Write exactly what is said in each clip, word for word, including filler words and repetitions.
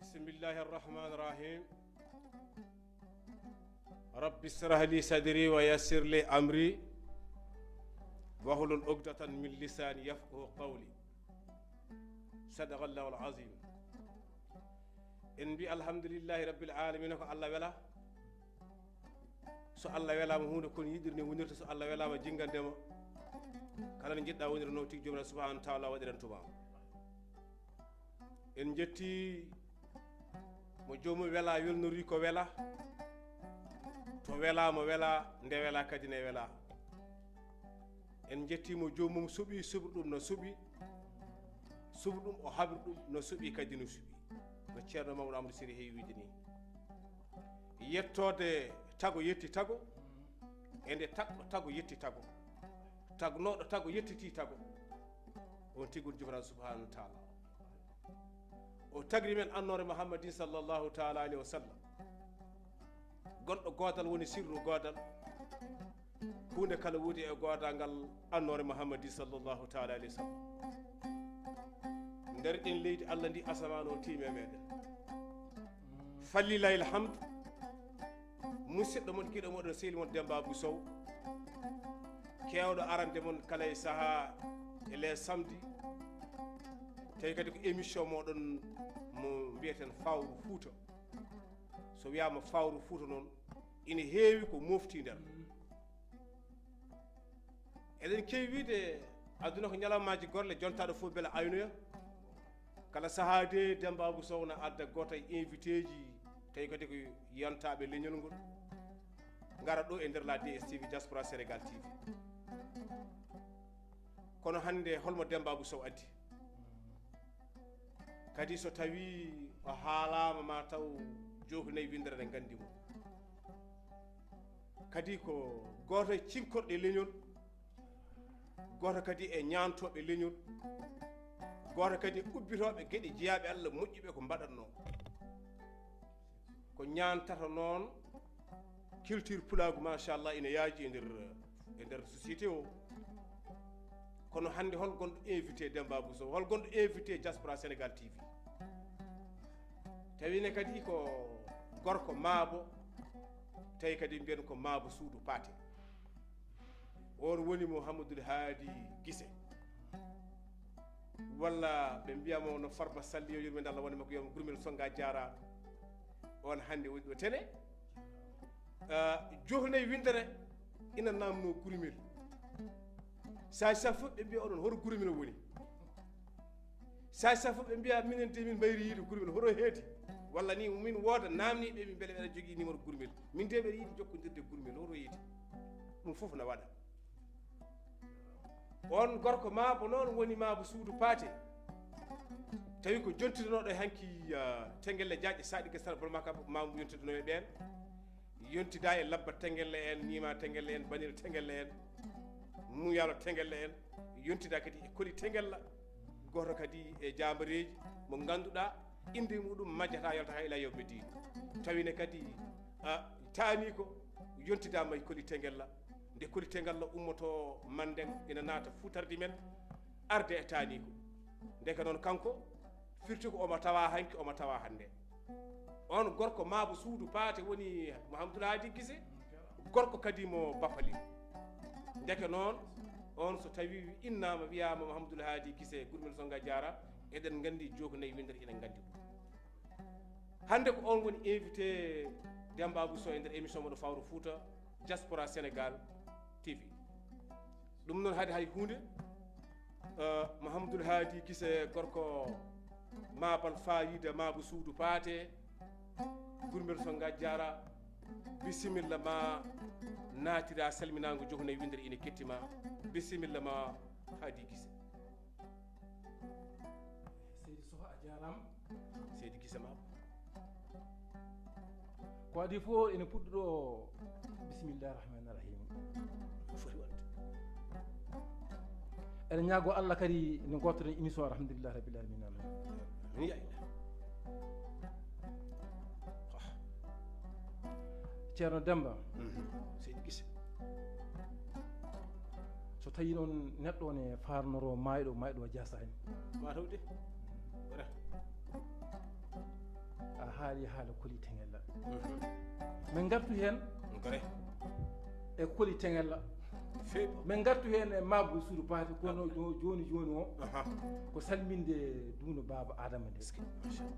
بسم الله الرحمن الرحيم. رب اشرح لي صدري ويسر لي أمري واحلل عقدة من لساني يفقهوا قولي. صدق الله العظيم. En mbi alhamdulillahi rabbil alamina, ko Allah wela. So Allah welama hunde kon yiɗirni wonirta, so Allah welama jingandema. Kala no jiɗɗa wonira no tigi jomira subhanahu wa taala waɗiran tuma. En jetti mo jomum wela welnori ko wela. To wela mo wela, nde wela kadi ne wela. En jetti mo jomum suɓi suɓi ɗum no suɓi. Suɓi ɗum o haɓri ɗum no suɓi kadi no suɓi. No Ceerno Mamadou Amadou Siri heewi wiide ni. Yettode tago yetti tago, e nde tagɗo tago yetti tago, tagnoɗo tago yettiti tago. On tigi woni jomiraɗo subhanahu wa taala. O tagri men annore muhammadin sallallahu taala alayhi wa sallam. Gonɗo godal woni sirru godal. Hunde kala wodi e godal ngal annore muhammadi sallallahu taala alayhi wa sallam. Nder ɗen leydi Allah ndi asamaan o tiimi e meɗen. Fallillahi alhamdu. Musidɗo mon, giɗo moɗon, sehli mon Demba Abou Sow, kewɗo arande mon kala e saha e les samedi. Tawi kadi ko émission moɗon mo mbiyeten Fawru Fouta. So wiyama Fawru Fouta noon, ina heewi ko mofti nder. Eɗen keewi wiide aduna ko ñalawmaaji gorle, jontaɗo fof bela aynoya. Kala sahaa de Demba Abou Sow na adda gooto e invité ji, tawi kadi ko yontaɓe leñol ngol, ngara ɗo e nder la D S T V, Diaspora Sénégal T V. Kono hannde holmo Demba Abou Sow addi? Kadi so tawi o haalama ma taw jooki nayi windere ne gandi mo. Kadi ko gooto e cinkorɗe leñol, gooto kadi e ñaantoɓe leñol, gooto kadi e ubbitoɓe geɗe jeyaɓe Allah moƴƴuɓe ko mbaɗatno. Ko ñaantata noon culture pulaagu, machallah, ina yaaji e nder, e nder société o. Kono hannde hol gonɗo invité Demba Abou Sow, hol gonɗo invité Diaspora Sénégal T V? Tawi ne kadi ko gorko maabo, tawi kadi mbiyen ko maabo suudu paate. On woni Mouhamadoul Haadi Gise. Walla ɓe mbiyamo no Farba Salli, yo yurmede Allah wone makko, wiyamo Gurmel Songa jaara. On hannde woni ɗo tene. Ah, joofi nayi windere ina namno Gurmel. Sa sa fof ɓe mbiya oɗon hoto Gurmel woni. Sa sa fof ɓe mbiya minen de min mbayri yiide Gurmel hoto heedi. Walla ni min wooda namniɓe min mbele ɓeɗa jogii numéro Gurmel. Min de ɓeɗa yiɗi jokkodirde Gurmel hoto heedi. Ɗum fof na waɗa. On gorko maabo noon woni maabo suudu paate. Tawi ko jontitanoɗo e hanki, ah, tengelle jaaƴe saɗi gasal bolmaka maabo yontiɗanoɓe ɓeen. Yontida e labba tengelle en, nima tengelle en, banir tengelle en, muyalo tengelle en. Yontida kadi e koli tengella. Goto kadi e jambareeji mo ngannduɗaa innde muɗum majjata yaltata ila yawmi diin. Tawine kadi, a, taani ko yontidama e koli tengella. Nde koli tengella ummoto Manden ina naata fuutardi men, arde e taani ko. Ndeke noon kanko firti ko omo tawa hanki, omo tawa hannde. On gorko maabo suudu paate woni Mouhamadoul Haadi Gise, gorko kadi mo Bapali. Ndeke noon, on so tawi innama wiyama Mouhamadoul Haadi Gise, Gurmel Songa jaara, eɗen nganndi jooki nayi windere, eɗen nganndi ɗum. Hannde ko on woni invité Demba Abou Sow e nder émission moɗo Fawru Fouta, Diaspora Sénégal T V. Ɗum noon haade hay huunde, eh, Mouhamadoul Haadi Gise gorko maabal fayida maabo suudu paate, Gurmel Songa jaara, bisimilla ma naatira salminaango jooki nayi windere ina kettima, bisimilla ma Haadi Gise. Seydi Sow a jaaraama. Seydi Gise ma. Ko adii fof ene puɗɗo ɗo, bisimillahi rahmani rahim. Ko foti waɗde. Eɗen ñaago Allah kadi no gottoɗen émission alhamdulillahi rabbil alamina. Min yayi. Ah. Ceerno Demba. Mhm. Seydi Gise. So tawi noon neɗɗo ne farnoro mayɗo, mayɗo o jasani. Ma tawde. Wara. Haala Koli Teŋella. Min ngartu heen. Gore. E Koli Teŋella. Feewi. Min ngartu heen e Maabu Suudu Paate, kono jo-, jooni jooni o. Aha. Ko salminde duuno baaba Adama nde. Est-ce que, machallah.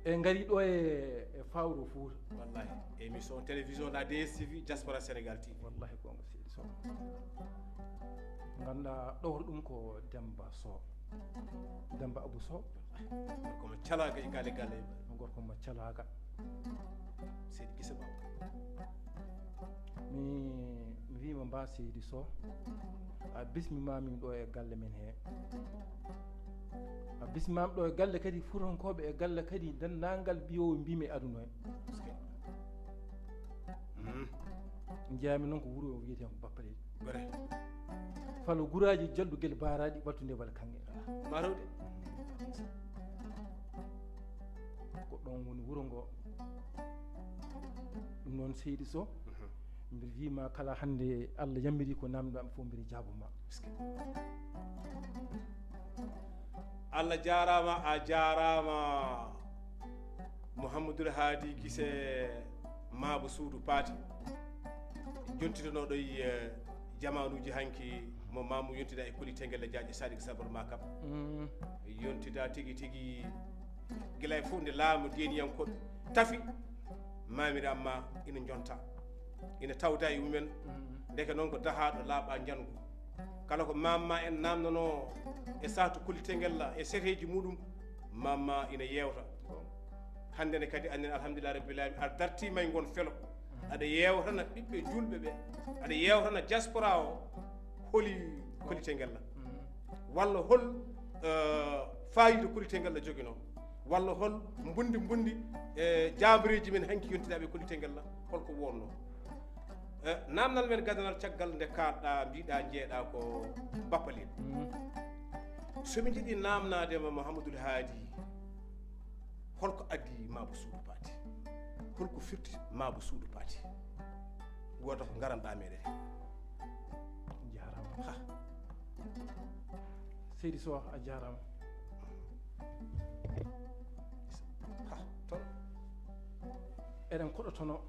E ngari ɗo e, e Fawro Fuuta. Wallahi. Émission télévision la D S T V, Diaspora Sénégal T V. Wallahi, ko ngo seydi Sow. Ngannduɗaa ɗowro ɗum ko Demba Sow. Demba Abou Sow. Gorko mo calaaga e galle galle. Gorko mo calaaga. Seydi Gise Ba. Mi, mi wiima mba seydi Sow. A bismimaami ɗo e galle men he. A bismimaami ɗo e galle kadi Fuutankooɓe e galle kadi denndaangal mbiyowo mbimi e aduna he. Njeyaami noon ko wuro o wiyetee ko Bappalel. Gore. Falo guraaji jaldu gel baaraaɗi wattunde wala kanŋe. Marode. Ko ɗoon woni wuro ngo. Ɗum noon seydi Sow. Mbiɗa wiima kala hannde Allah yammiri ko namdoɗaa fof mbiɗa jaabuma. Allah jaaraama, a jaaraama. Mouhamadoul Haadi Gise Maabo Suudu Paati. Jontitanooɗo e, eh, jamaanuuji hanki mo maamu yontida e Koli Tengel e Jaaƴe Sadik Sabor Makam. Yontida tigi tigi gila e fof nde laamu deeniyankooɓe tafi. Maamira amma ina jonta, ina tawda e mumen. Ndeke noon ko dahaaɗo laaɓa njangu. Kala ko mamma en namnanoo e saatu Koli Tengella e seteeji muɗum, mamma ina yeewta. Hannde ne kadi, annen, alhamdulillah rabbil alamin, a dartiima e ngon felo. Aɗa yeewtana ɓiɓɓe juulɓe ɓe, aɗa yeewtana diaspora o, holi Koli Tengella. Walla hol, eh, faayiida Koli Tengella joginoo? Walla hol mbundi mbundi e jaambareeji men hanki yontinaaɓe Koli Tengella, holko wonnoo? Eh, namdal men gadanal caggal nde kaaɗɗaa, mbiɗaa, njeeɗaa ko Bappalel. So min njiɗi namnaade ma Mouhamadoul Haadi, holko addi Maabo Suudu Paati? Holko firti Maabo Suudu Paati? Wooda ko ngaranɗaa meɗen. Jaaraama. Ha. Seydi Sow, a jaaraama. Ha, toon. Eɗen koɗotono.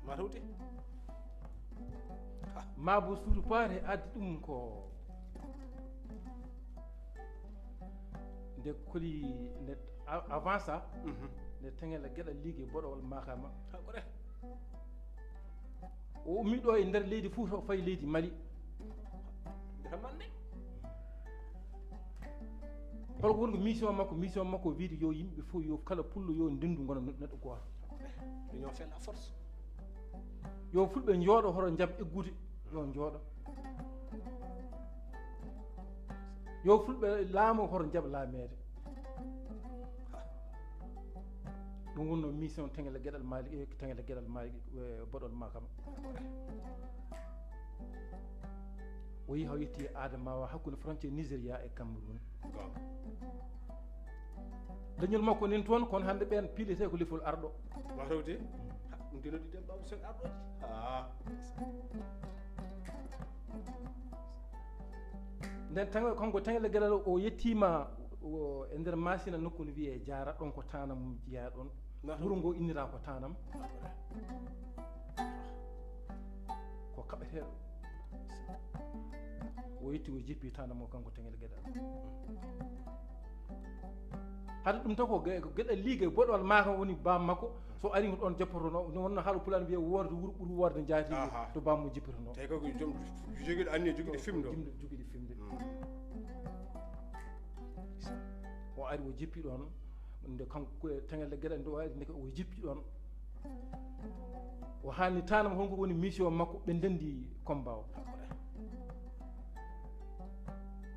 Ma tawde. Ha. Maabo Suudu Paati addi ɗum ko nde Koli, nde a-, avansa, nde Tengella Geɗal Liige Boɗowal Makama. Ha, ko ɗe. O ummi ɗo e nder leydi Fuuta, o fayi leydi Mali. Hol ko woni ko mission makko? Mission makko wiide yo yimɓe fof, yo kala pullo, yo ndendu ngona neɗɗo gooto. L'union fait la force. Yo fulɓe njooɗo hoto njaɓ eggude, yo njooɗo. Yo fulɓe laamo hoto njaɓ laameede. Ɗum wonno mission Tengella Geɗal Malik, eh, Tengella Geɗal Malik, eh, Boɗol Makam. O yehi, o yetti Adamawa hakkunde frontière Nigeria e Cameroun. Leñol makko nen toon, kono hannde ɓeen piilete ko lefol arɗo. Ma tawde? Ha, ɗum dino ɗi dem Babu Sen arɗoji. Ha. Nden tan kanko Tengella Geɗal o yettiima o, e nder Masina nokku no wiyee Jaara, ɗon ko Tanam jeyaa ɗon. Wuro ngo innira ko Tanam. Ko kaɓeteeɗo. O yetti, o jippi Tanam o, kanko Tengella Geɗal. Hade ɗum tan ko ge-, ko Geɗal Liige Boɗowal Makam woni baam makko. So ari ko ɗon joppotono, no wonno haala pulaar mbiya woorde wuro ɓuri woorde njaati to baam mum jippotono. Tawi ko joom jogiiɗo anniya, jogiiɗo fimde. Jogiiɗo fimde. O ari, o jippi ɗon. Nde kanko Tengella Geɗal nde o ari, nde o jippi ɗon, o haalni Tanam honko woni mission makko, ɓe ndendi combat o.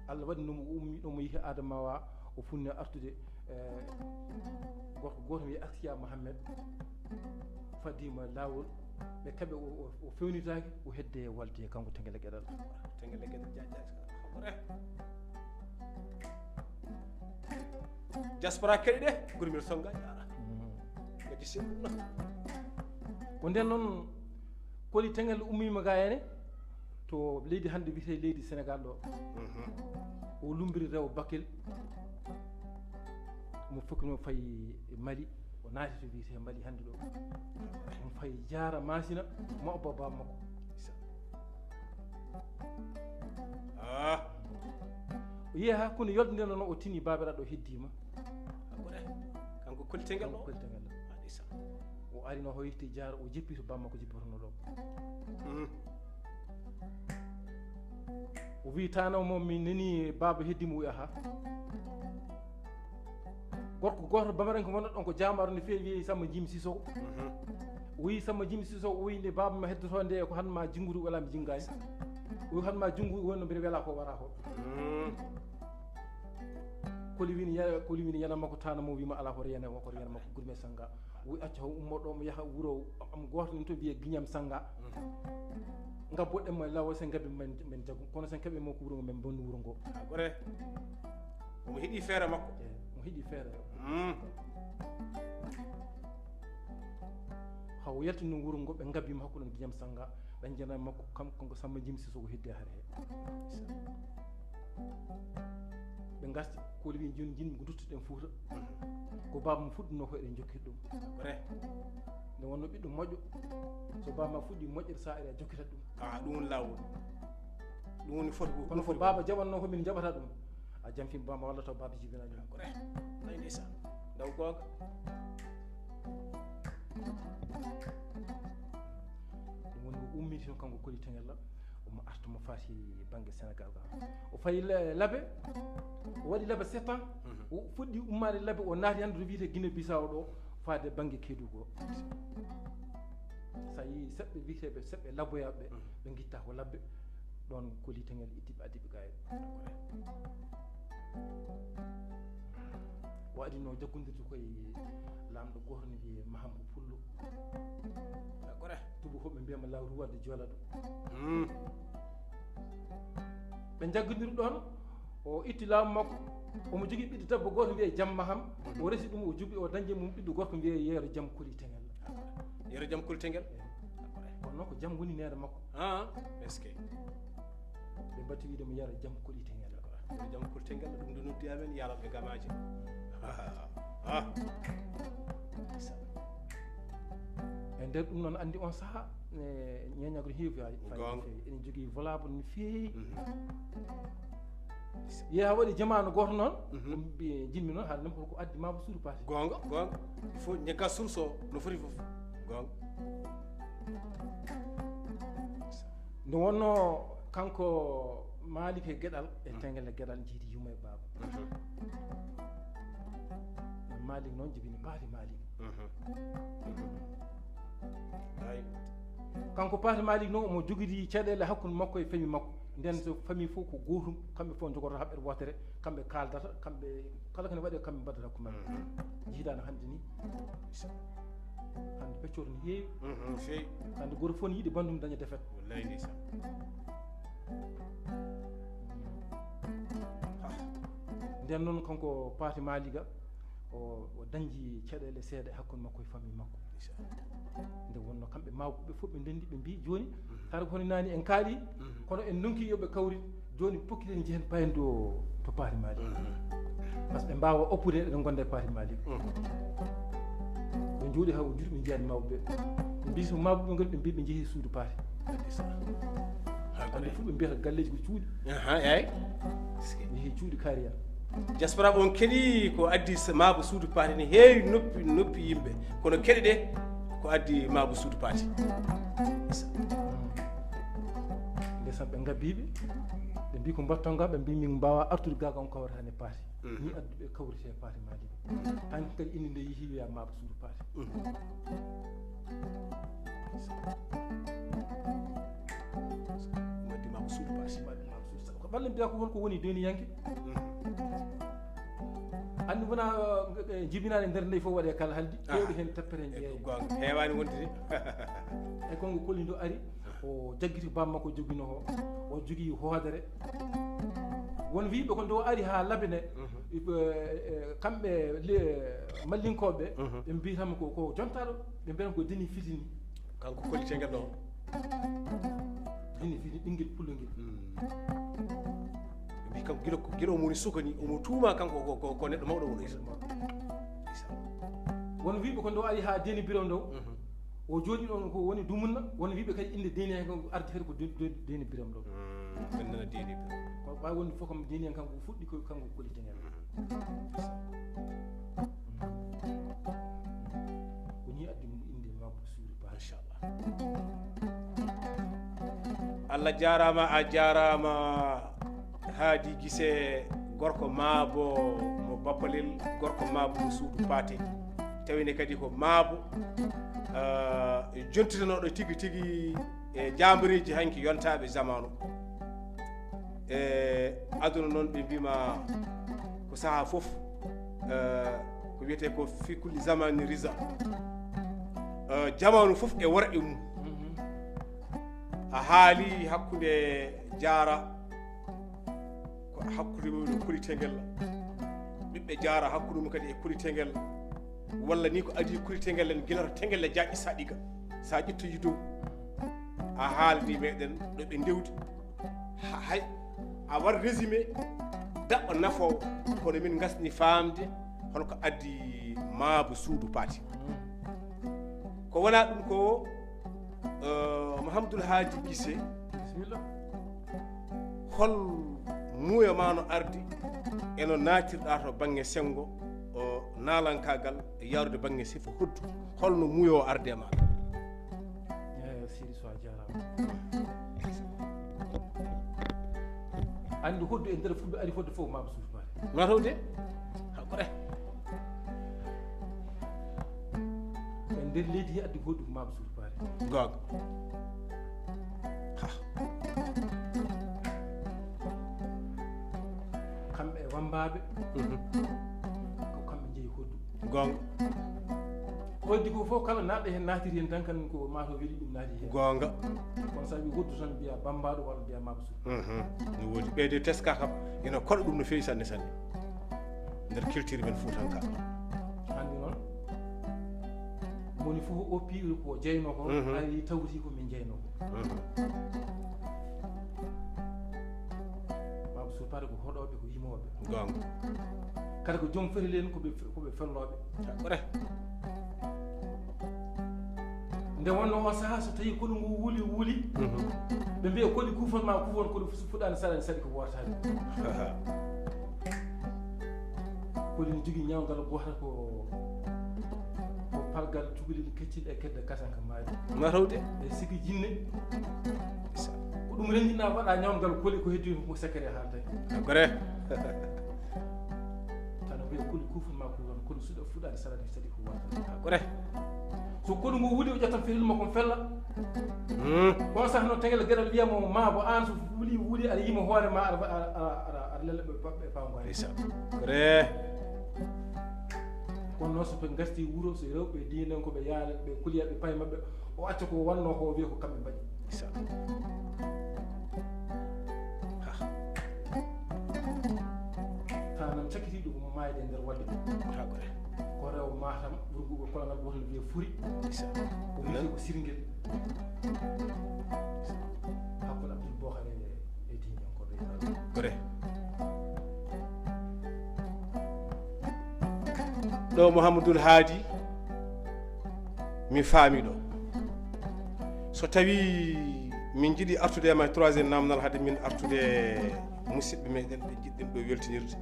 Allah waɗi no mo ummi ɗo, mo yehi Adamawa, o funni artude, eh, gorko gooto wiyee Askiya Mohammed, faddiima laawol, ɓe kaɓe, o, o, o fewnitaaki, o hedde walde kanko Tengella Geɗal. Tengella Geɗal Jaaja. Diaspora keɗe ɗe, gurmir songa, yara. Ko di simna. Ko nden noon, Koli Tengella ummiima ga ene to leydi hannde wiyetee leydi Senegal ɗo. O lumbiri rewo Bakel. Mo fokki mo fayi Mali, o naati to wiyetee Mali hannde ɗo. Mo fayi Jaara Maasina, mo abba baba makko. Ah, O yehi haa kono yolde nden noon o tini baabiraaɗo heddiima. Hakkunde. Kanko kolitengel ɗo. Kolitengel ɗo. O arino hoyti Jaara, o jippi to baba makko jippotono ɗo. O wi tano mo mi nani baba heddi mo wi aha. Gorko goto bamaranke wonno ɗon ko jamaro no fewi wiyi Samba Jim Sissoko. O wi Samba Jim Sissoko o wi nde baba ma heddoto nde ko han ma jinguru wala mi jingani. O wi han ma jinguru wonno mbiɗa wela ko wara ko. Koli wini ya koli wini yana makko tano mo wima ala ko riyana ko riyana makko gurme sanga. Wi acca o ummo ɗo mo yaha wuro am goto ni to wiye giñam sanga. Ngabbo ɗen mo lawo sen gabi men men jagu kono sen kaɓe mo ko wuro men bonni wuro ngo. Hakkunde. Omo heɗi feere makko. Mo heɗi feere. Haw yaltino wuro ngo ɓe ngabima hakkude giñam sanga ɓe jana makko kam kanko Samba Jim Sissoko heddi hare he. Ɓe ngarti koli wi joni jinmi ko duttuɗen Fuuta. Ko baba mo fuɗɗino ko eɗen jokki ɗum. Hakkunde. Nde wonno ɓiɗɗo moƴƴo so baba ma fuɗɗi moƴƴere sa eɗa jokkita ɗum. Ah, ɗum woni lawol. Ɗum woni foti ko kono ko baba jaɓanno ko min jaɓata ɗum. A jamfin baba walla taw baba jibinani ɗum. Hakkunde. Nayi ndeysan. Ndaw goonga. Ɗum woni o ummiti toon kanko koli tengella omo arta mo faati bangge Sénégal ga. O fayi labe o waɗi labe sept ans. O fuɗɗi ummaade labe o naati hannde to wiyete Guinée Bissau ɗo faade bangge Kedougou. So a yii seɓɓe wiyeteeɓe seɓɓe laboyaaɓe ɓe ngitta ko labbe. Ɗoon koli tengel ittiɓe addiɓe ga en. O adino jaggondirde koye laamɗo gooto ne wiyee Mahambo Pullo. Tubu fof ɓe mbiyama law ruwadde joola ɗum. Ɓe jaggondiri ɗoon o itti laamu makko. Omo jogii ɓiɗɗo debbo gooto wiyee Jam Maham. O resi ɗum o jubi o dañde mum ɓiɗɗo gorko wiyee Yeero Jam Koli Tengel. Yeero Jam Koli Tengel. Kono noon ko Jam woni neene makko. Ah, est-ce que ɓe mbatti wiide mo Yeero Jam Koli Tengel. Yeero Jam Koli Tengel ɗum ɗo noddi amen yaroɓe gamaji. Ah. E nder ɗum noon anndi on saha ñeñagol heewi. Ene jogii volable no feewi. Yeha waɗi jamaanu gooto noon. Jinmi noon haɗa nem ko addi mabo suudu paati. Goonga goonga. Il faut ñekka source o no foti fof. Goonga. Nde wonno kanko Malik e Geɗal e Tengel e Geɗal jiidi yumma e baaba. Malik noon jibini paati Malik. Kanko paati Malik noon omo jogidi caɗeele hakkunde makko e fami makko. Nden so fami fof ko gootum kamɓe fof jogoto haɓɓere wootere. Kamɓe kaaldata kamɓe kala kene waɗe kamɓe mbaddata hakkunde maɓɓe. Jiidaano hannde ni. Hannde peccor no heewi. Feewi. Hannde gooto fof ne yiɗi banndum daña defet. Wallay ndeysaan. Nden noon kanko paati maaliga o dañji caɗeele seeɗa e hakkunde makko e famille makko. Nde wonno kamɓe mawɓe fof ɓe ndenndi ɓe mbi jooni hara ko hono naani en kaali kono en ndonki yoɓe kawri. Jooni pokkiten njehen payen ɗo to paati maali. Par ce que ɓe mbawa oppude eɗen gonda e paati maali. Ɓe jooɗi ha o juuɗi ɓe jiyani mawɓe ɓe mbi so mawɓe ɓe ngoni ɓe mbi ɓe jeehi suudu paati. Hande fof ɓe mbiyata galleji ko cuuɗi. Eyi. Jeehi cuuɗi kariya. Diaspora on keɗi ko addi maabo suudu paati ne heewi noppi noppi yimɓe kono keɗe ɗe ko addi maabo suudu paati. Ndesan ɓe ngabbiɓe ɓe mbi ko mbatton ga ɓe mbi min mbawa artude ga on kawrata ne paati. Ni adduɓe kawrite paati maali. An kadi indi nde yihi wiya maabo suudu paati. Waddi maabo suudu paati. Ko ɓalli mbiya ko holko woni deniyanke. Anndi wona jibinaade nder ndey fof waɗe kala haldi kewɗi heen tappere jeeya. Heewani wonde de. E kongo kolli ndo ari o jaggiti bamma ko joginoo o jogii hoodere. Won wiiɓe ko ndo ari haa labine. Kamɓe mallinkooɓe ɓe mbiyatama ko ko jontaɗo ɓe mbiyata ko deni fitini. Kanko kollitel ngal ɗo. Deni fitini ɓinngel pullo ngel. Mbi kam gila gila omo woni suka ni omo tuuma kanko ko ko neɗɗo mawɗo woni. Won wiiɓe ko ndo ari haa Deeni Birom ɗo. O jooɗi ɗon ko woni dumunna. Won wiiɓe kadi innde Deeni heen ko ardi heen ko de- de- Deeni Birom ɗo. Ɓen nana Deeni Birom. Ko ɓaawi wonde fof kam Deeni heen kanko fuɗɗi ko kanko Koli Teŋel. Ko nii addi mo innde Mabo Suudu Ba. Machallah. Allah jaaraama, a jaaraama. Haadi Gise, gorko Maabo mo Bappalel, gorko Maabo mo Suudu Paate. Tawine kadi ko Maabo, ah, jontitanooɗo tigi tigi e jaambareeji hanki yontaaɓe zamanu. E aduna noon ɓe mbima ko saha fof, eh, ko wiyete ko fi kulli zamani riza. Eh, jamanu fof e wara e mum. A haali hakkunde Jaara, ko hakkunde mum e Koli Teŋel. Ɓiɓɓe Jaara hakkunde mum kadi e Koli Teŋel. Walla ni ko adii Koli Teŋel en gila to Teŋel e jaaƴi Saɗiga. Sa ƴettoyi dow, a haalani meɗen ɗo ɓe ndewdi. Ha- hay a war résumé daɓɓo nafoowo, kono min ngasni faamde hono ko addi Maabo Suudu Paate. Ko wona ɗum ko, eh, Mahamadul Haadi Gise, bisimilla. Hol muuyo ma no ardi e no naatirɗa to bannge senngo, o naalankaagal e yaarude bannge sifa hoddu? Holno muuyo o ardi e ma? Eeyo, Sidi Sow, a jaaraama. Anndi hoddu e nder fulɓe ari fodde fof Maabo Suudu Paate. Mataw de? Hakkore. E nder leydi he addi hoddu ko Maabo Suudu Paate. Goonga. Ha. Kamɓe e wambaaɓe, mhm, ko kamɓe njeyi hoddu. Goonga. Hoddi ko fof kala naatɗo heen naatiri heen tan kan ko maa to weli ɗum naati heen. Goonga. Kono so a wii hoddu tan mbiya bambaaɗo walla mbiya Maabo Suudu. Mhm. No woodi. Ɓeyde teska kam ina koɗa ɗum no feewi sanne sanne. Nder culture men Fuutanka. Hannde noon, moni fof oppi ko jeynoo ko, mhm, ari tawti ko min jeynoo ko. Mhm. Maabo Suudu Paate ko hoɗooɓe, ko yimooɓe. Goonga. Kadi ko joom fetele en ko ɓe, ko ɓe fellooɓe. Hakkore. Nde wonnoo on sahaa, so tawii konu ngu wuli, wuli, mhm, ɓe mbiya koli kuufon ma kuufon, koli fu-, fuɗaani saɗaani saɗi ko wootaani. Koli ne jogii ñawngal gootal ko, ko palgal cukalel keccel e kedde kasanka maaji. Mataw de. E sigi jinne. Ko ɗum renndina waɗa ñawngal koli ko heddi ko secret haaltay. Hakkore. Tan o wiya koli kuufon ma kuufon, koli suɗa fuɗaani saɗaani saɗi ko wootaani. Hakkore. So konu ngu wuli o ƴettan fetele makko fella. Hmm. Ko on saaha noon Teŋel Geɗal wiyamo Maabo aan so wuli wuli aɗa yima hoore ma aɗa aɗa aɗa aɗa lella ɓe paɓɓe e pawngo. Ndeysaan. Kore. Kono noon so ɓe ngarti wuro so rewɓe diinan ko ɓe yaala ɓe kuliya ɓe paye maɓɓe o acca ko wannoo ko o wiya ko kamɓe mbaɗi. Ndeysaan. Ha. Tanam cakitiiɗo ko maayde e nder wadde ɗum. Hakkore. Ko rewo Matam, ɓurguɓe kolongal woto no wiye Furi. Ndeysaan. O wiyetee ko Sirngel. Hakkunde Abdul Bohare e Diiñankooɓe. Kore. Ɗo Mouhamadoul Haadi, mi faami ɗo. So tawi min jiɗi artude e ma e troisième namdal, hade min artude e musidɓe meɗen ɓe jiɗɗen ɗo weltinirde.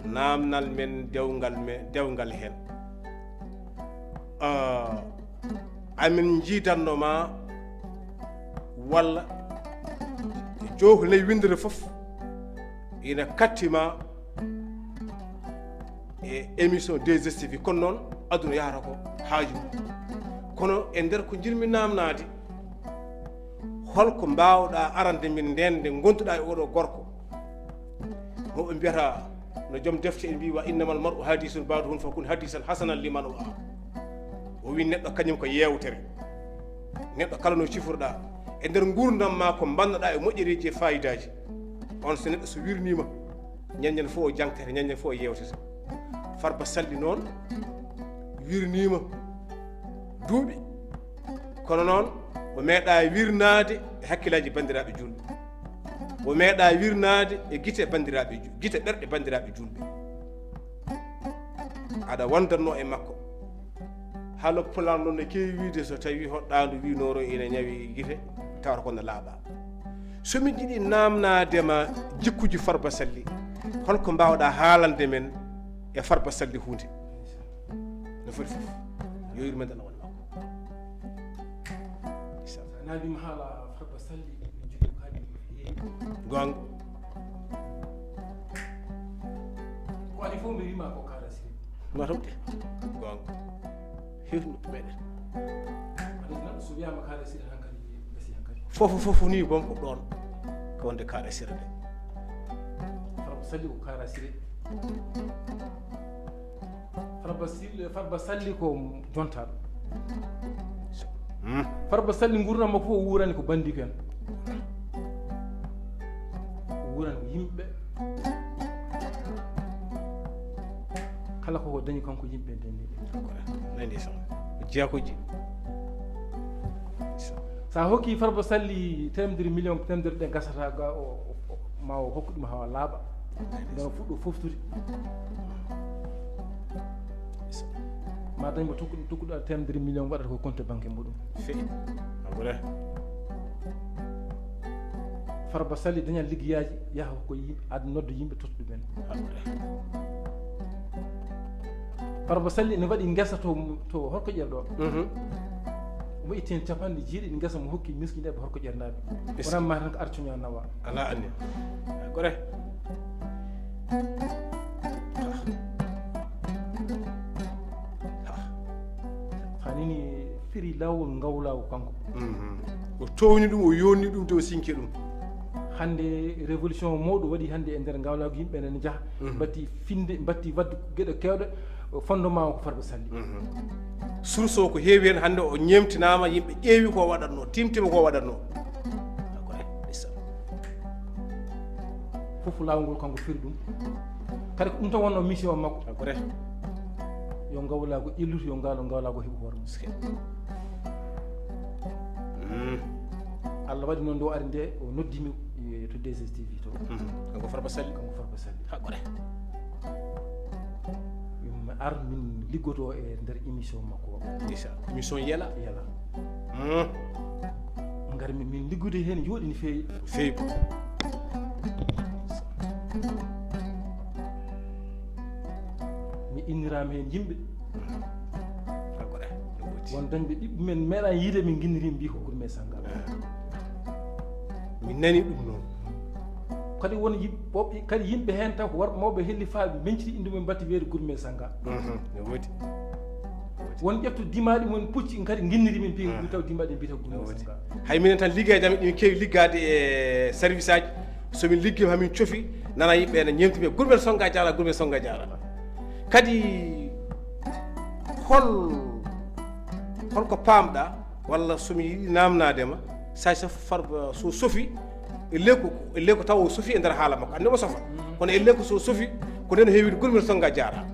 Namdal men, dewngal men, dewngal heen. Ah, amin njiidanno ma walla jowko ley winndere fof ina katti ma e émission deux S T V, kono noon aduna yahata ko haaju mum. Kono e nder ko njirmi namnaade, holko mbaawɗa arande min ndeen nde ngonduɗa e oɗo gorko? Mo ɓe mbiyata, no joom defte en mbi, "Wa innamal mar'u hadisun ba'dahu, fa kun hadisan hasanan liman wa'a." O wi, neɗɗo kañum ko yeewtere. Neɗɗo kala no cifruɗa e nder nguurndam ma, ko mbannoɗa e moƴƴereeji e faayidaaji, on so neɗɗo so wirniima, ñande fof o jangtete, ñande fof o yeewtete. Farba Sall noon wirniima duuɓi, kono noon o meeɗa wirnaade e hakkillaaji banndiraaɓe juulɓe. O meeɗa wirnaade e gite banndiraaɓe ju-, gite ɓerɗe banndiraaɓe juulɓe. Aɗa wondanno e makko. Haala Pulaar noon ne keewi wiide, so tawi hoɗɗaandu wi nooro ina ñawi gite, tawata ko no laaɓa. So min jiɗi naamnaade ma jikkuji Farba Salli, holko mbaawɗa haalande men e Farba Salli huunde? No foti fof, yo yurmeende Allah won makko. Isa. Sa naamndiima haala Farba Salli, mi jogii ko haalmi ko heewi. Goonga. Ko adii fof mi wiima ko Kara Siré. Matam de. Goonga. Heewti noppi meɗen. Aɗa anndi, so wiyaama Kara Siré hankadi, gasi hankadi. Fof, fof ni bon ko ɗoon. Ko wonde Kara Siré de. Farba Salli ko Kara Siré. Farba Salli, Farba Salli ko jontaaɗo. Hmm. Farba Salli nguurndam makko fof o wuurani ko banndiiko en. O wuurani ko yimɓe. Kala ko o dañi kanko yimɓe ndenni. Nani son. Jeekoji. Sa hokki Farba Salli temedere million, temedere ɗe gasata ga o, o, o, ma o hokku ɗum hawa laaɓa. Ngam fuɗɗo foftude. Ma dañ mo tokkuɗo, tokkuɗo temedere million waɗata ko compte banque muɗum. Feƴ. Abure. Farba Salli daña liggeyaaji, yaha ko yimɓe, ad-, nodda yimɓe, totta ɗumen. Abure. Farba Salli ene waɗi ngesa to, to Horkoƴere ɗo. Mhm. Mo itti heen capanɗe jeeɗiɗi ngesa mo hokki miskinaaɓe Horkoƴernaaɓe. Wonaa ma tan ko arcoña nawa. Alaa anni. Gore. Haa nini firi laawol ngawlaagu kanko. Mhm. O towni ɗum, o yonni ɗum, to o sinki ɗum. Hannde révolution mawɗo waɗi hannde e nder ngawlaagu, yimɓe ene njaha, mhm, mbatti finde, mbatti waɗde geɗe keewɗe, fondement o ko Farba Salli. Mhm. Source o ko heewi heen, hannde o ñeemtinaama, yimɓe ƴeewi ko waɗatno, timtima ko waɗatno. Ko e, ndeysaan. Fof laawol ngol kanko firi ɗum. Kadi ko ɗum tan wonno mission makko. Ko ref. Yo ngawlaagu ƴellutu, yo ngaalo ngawlaagu heɓu hoore mum. Mm. Allah waɗi noon nde o ari nde, o noddi mi, e, to deux S T V to. Mhm. Kanko Farba Salli. Kanko Farba Salli. Haqqure. Yumma ar min liggoto e nder émission makko o. Ndeysan. Émission Yela. Yela. Mm. Ngar min, min liggude heen, jooɗi no feewi. Feewi. Mi inniraama heen yimɓe. Haqqure. Won dañɓe ɓiɓɓe men meeɗaa yiide, min nginniri, mbi ko Gurme Sannga. Mi nani ɗum noon. Kadi won yim-, woɓɓe kadi yimɓe heen taw ko worɓe mawɓe helli faa ɓe meñciti innde mum, mbatti weedu Gurme Sannga. Mhm, no woodi. Won ƴettu dimaaɗi, won pucci kadi nginniri min, mbi, mhm, taw dimaaɗi mbiyata Gurme Sannga. Hay minen tan, liggeyaaji amen ɗi min keewi liggaade e service aji. So min liggiima, hamin cofi, nana yimɓe ene ñeemti, mbiya, "Gurmel Sonnga jaara, Gurmel Sonnga jaara." Kadi hol, holko paamɗa, walla so mi yiɗi naamnaade ma, so, so Farba, so sofi, e leko, e leko taw o sofi e nder haala makko, anndi omo sofa. Kono e leko so sofi, ko nden heewi Gurmel Sonnga jaara.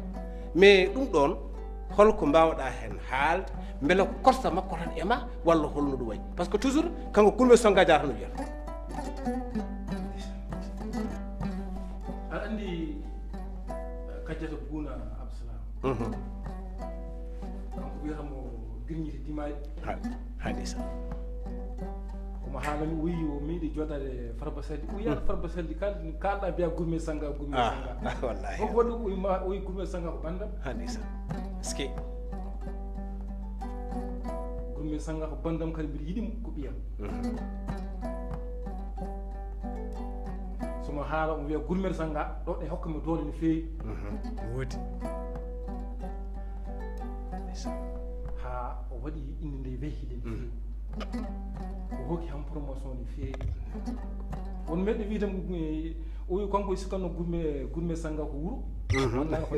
Mais ɗum ɗoon, holko mbaawɗa heen haalde, mbele ko korsa makko tan e ma, walla holno ɗum wayi? Parce que toujours, kanko Gurmel Sonnga jaara no wiyata. Aɗa anndi, eh, Kajjata Buuna Abdusalaam. Mhm. Kanko wiyata mo girñiti dimaaɗi. Ha, ha ndeysaan. Omo haala mi, o wiyi o meeɗi jooɗaade Farba Salli. O yiyaata, mhm, Farba Salli, kal-, kaalɗa mbiya Gurme Sannga, Gurme, ah, Sannga. Ah, wallahi. Ko waɗi o wiyi ma, o wiyi Gurme Sannga ko banndam. Ha ndeysaan. Est-ce que? Gurme Sannga ko banndam, kadi mbiɗa yiɗi mo, ko ɓiyam. Mhm. So mo haala, omo wiya Gurmel Sannga, ɗo ɗe hokka mi doole no feewi. Mhm. No woodi. Haa o waɗi innde nde wehiɗen, mhm, feewi. O hokki ham promotion no feewi. Won meɗɗo wiide mo, eh, o wi kanko o sikkanno Gurme, Gurme Sannga ko wuro. Mhm. Wallaahi ko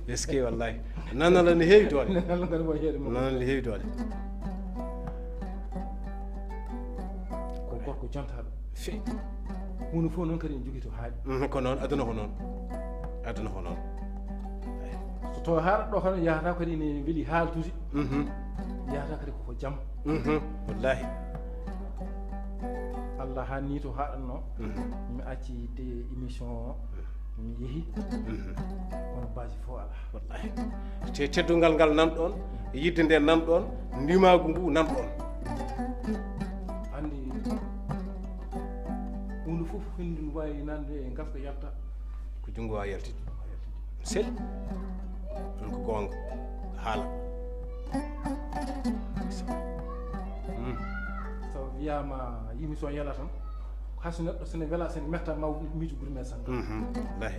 est-ce que wallahi. Nanala no heewi doole. Nanala ngal mo heewi mo. Nanala no heewi doole. Ko gorko jontaaɗo. Feewi. Huunde fof noon kadi ene jogii to haaɗi. Mhm, ko noon, aduna ko noon. Aduna ko noon. Eey. So tawa haaɗat ɗo kam yahata kadi ene weli haaltude. Mhm. Yahata kadi koko jam. Mhm, wallahi. Allah haanni to haaɗatno. Mhm. Mi acci de émission o, mi yehi. Mhm. Kono baaji fof alaa. Wallahi. Te teddungal ngal nan ɗon, yidde nde nan ɗon, ndimaagu ngu nan ɗon. Anndi, huunde fof, henndu no waawi nande e ngaska yalta. Ko junngo waawi yaltide. Sel. Ɗum ko goonga. Haala. Mm. So wiyaama émission yala tan, hay so neɗɗo, so ne wela, so ne metta, ma miijo Gurmel Sannga. Mhm. Wallahi.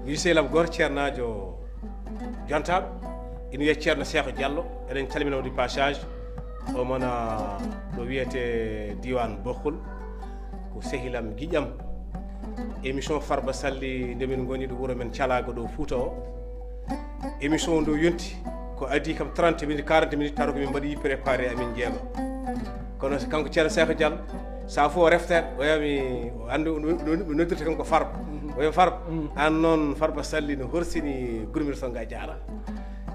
Wi sehil am gooto, ceernaajo jontaaɗo, ina wiyee Ceerno Seeko Jallo, eɗen calmina mo du passage. O mona ɗo wiyetee diiwaan Bokkol, ko sehil am, giƴam. Émission Farba Salli, nde min ngoni ɗo wuro men Calaago ɗo Fuuta o. Émission ndu yonti, ko adii kam trente minutes, quarante minutes, tawa ko min mbaɗi préparé, amin njeeɓa. Kono so kanko Ceerno Seeko Jallo, so fof o reftere, o wiya mi, o anndi o no-, no-, no noddirta kam ko Farba. Mhm. O wiya Farba, mhm, aan noon Farba Salli no horsini Gurmel Sannga, jaara.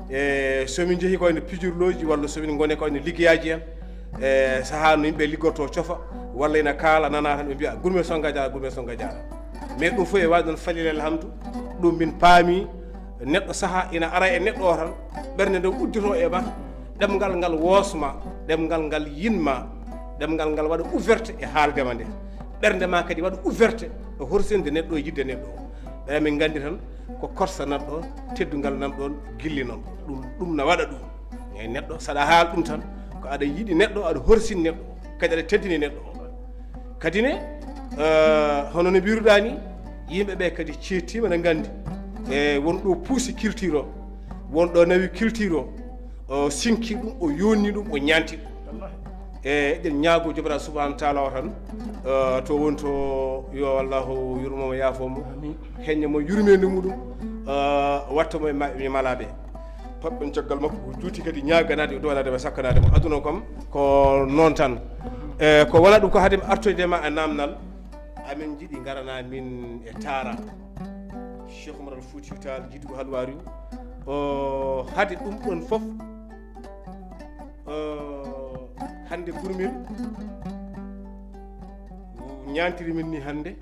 E so min njehi ko wayno pijirlooji, walla so min ngoni ko wayno liggeyaaji en, e sahaa no yimɓe liggotoo, cofa, walla ina kaala, nana tan ɓe mbiya Gurmel Sannga jaara, Gurmel Sannga jaara. Mais ɗum fof e waɗi noon, falil alhamdu, ɗum min paami, neɗɗo sahaa ina ara e neɗɗo o tan, ɓernde nde udditoo e ma, ɗemngal ngal woosma, ɗemngal ngal yinma, ɗemngal ngal waɗa ouverte e haaldema nde. Ɓernde ma kadi waɗa ouverte e horsinde neɗɗo, e yidde neɗɗo o. Ɓeya min nganndi tan ko korsa nan ɗon, teddungal nan ɗon, gilli noon. Ɗum, ɗum na waɗa ɗum. E neɗɗo, saɗa haal ɗum tan, ko aɗa yiɗi neɗɗo, aɗa horsini neɗɗo, kadi aɗa teddini neɗɗo o. Kadi ne, eh, hono no mbiruɗaa ni, yimɓe ɓe kadi ceettiima, na nganndi. E won ɗo puusi culture o, won ɗo nawi culture o, o sinki ɗum, o yonni ɗum, o ñaanti ɗum. E eɗen ñaago Joomiraaɗo Subhaanahu wa Taala o tan, eh, to won to, yo Allahu yurmo mo, yaafo mo, heñña mo yurmeende muɗum, eh, watta mo e ma-, e malaaɓe. Paɓɓen caggal makko ko juuti kadi ñaaganaade, o duwanaade mo, sakkanaade mo. Aduna kam ko noon tan. E ko wona ɗum ko hade mi artoyde ma e naamnal, amin njiɗi ngarana min e taara Cheikh Oumar Al Foutiyou Tall, jiiduɗo halwar yu. O hade ɗum ɗon fof, o hannde Gurmel ñaantiri min ni hannde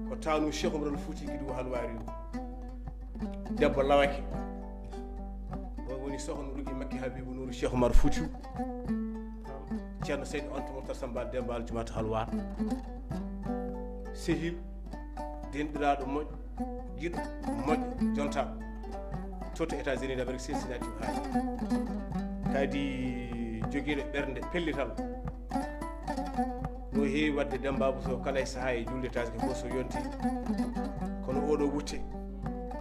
ko taanu Cheikh Oumar Al Foutiyou, jiiduɗo halwar yu. Debbo lawake. O woni sohna Rugi Makki Habibu Nuuru Cheikh Oumar Foutiyou. Ceerno Seydi Anta Mouhtar Samba Demba Jumaat Halwar. Sehil, denɗiraaɗo moƴƴo, giɗo moƴƴo, jontaaɗo. Toto États-Unis d'Amérique, Cincinnati, Ohio. Kadi jogiiɗo ɓernde pellital. No heewi waɗde Demba Bousso kala e sahaa e julde taske fof so yonti. Kono oɗo wutte,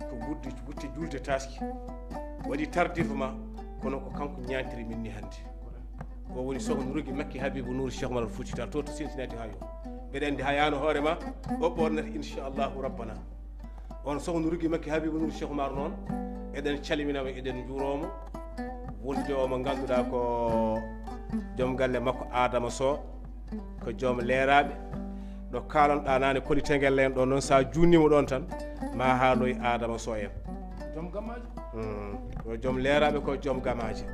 ko wutte, wutte julde taske. Waɗi tardivement, kono ko kanko ñaantiri min ni hannde. O woni sohna Rugi Makki Habibu Nuuru Cheikh Oumar Foutiyou Tall to, to Cincinnati, Ohio. Mbeɗa anndi haa yaano hoore ma, o ɓornata, inchallahu rabbana. On sohna Rugi Makki Habibu Nuuru Cheikh Oumar noon, eɗen calmina mo, eɗen njuuroo mo. Wonde o mo ngannduɗaa ko joom galle makko Adama Sow, ko joom leeraaɓe. Ɗo kaalanɗaa naane Koli Tengel en ɗo noon, so a juunniima ɗoon tan, ma haaloy Adama Sow en. Joom gamaaji. Mm. Ko joom leeraaɓe, ko joom gamaaji.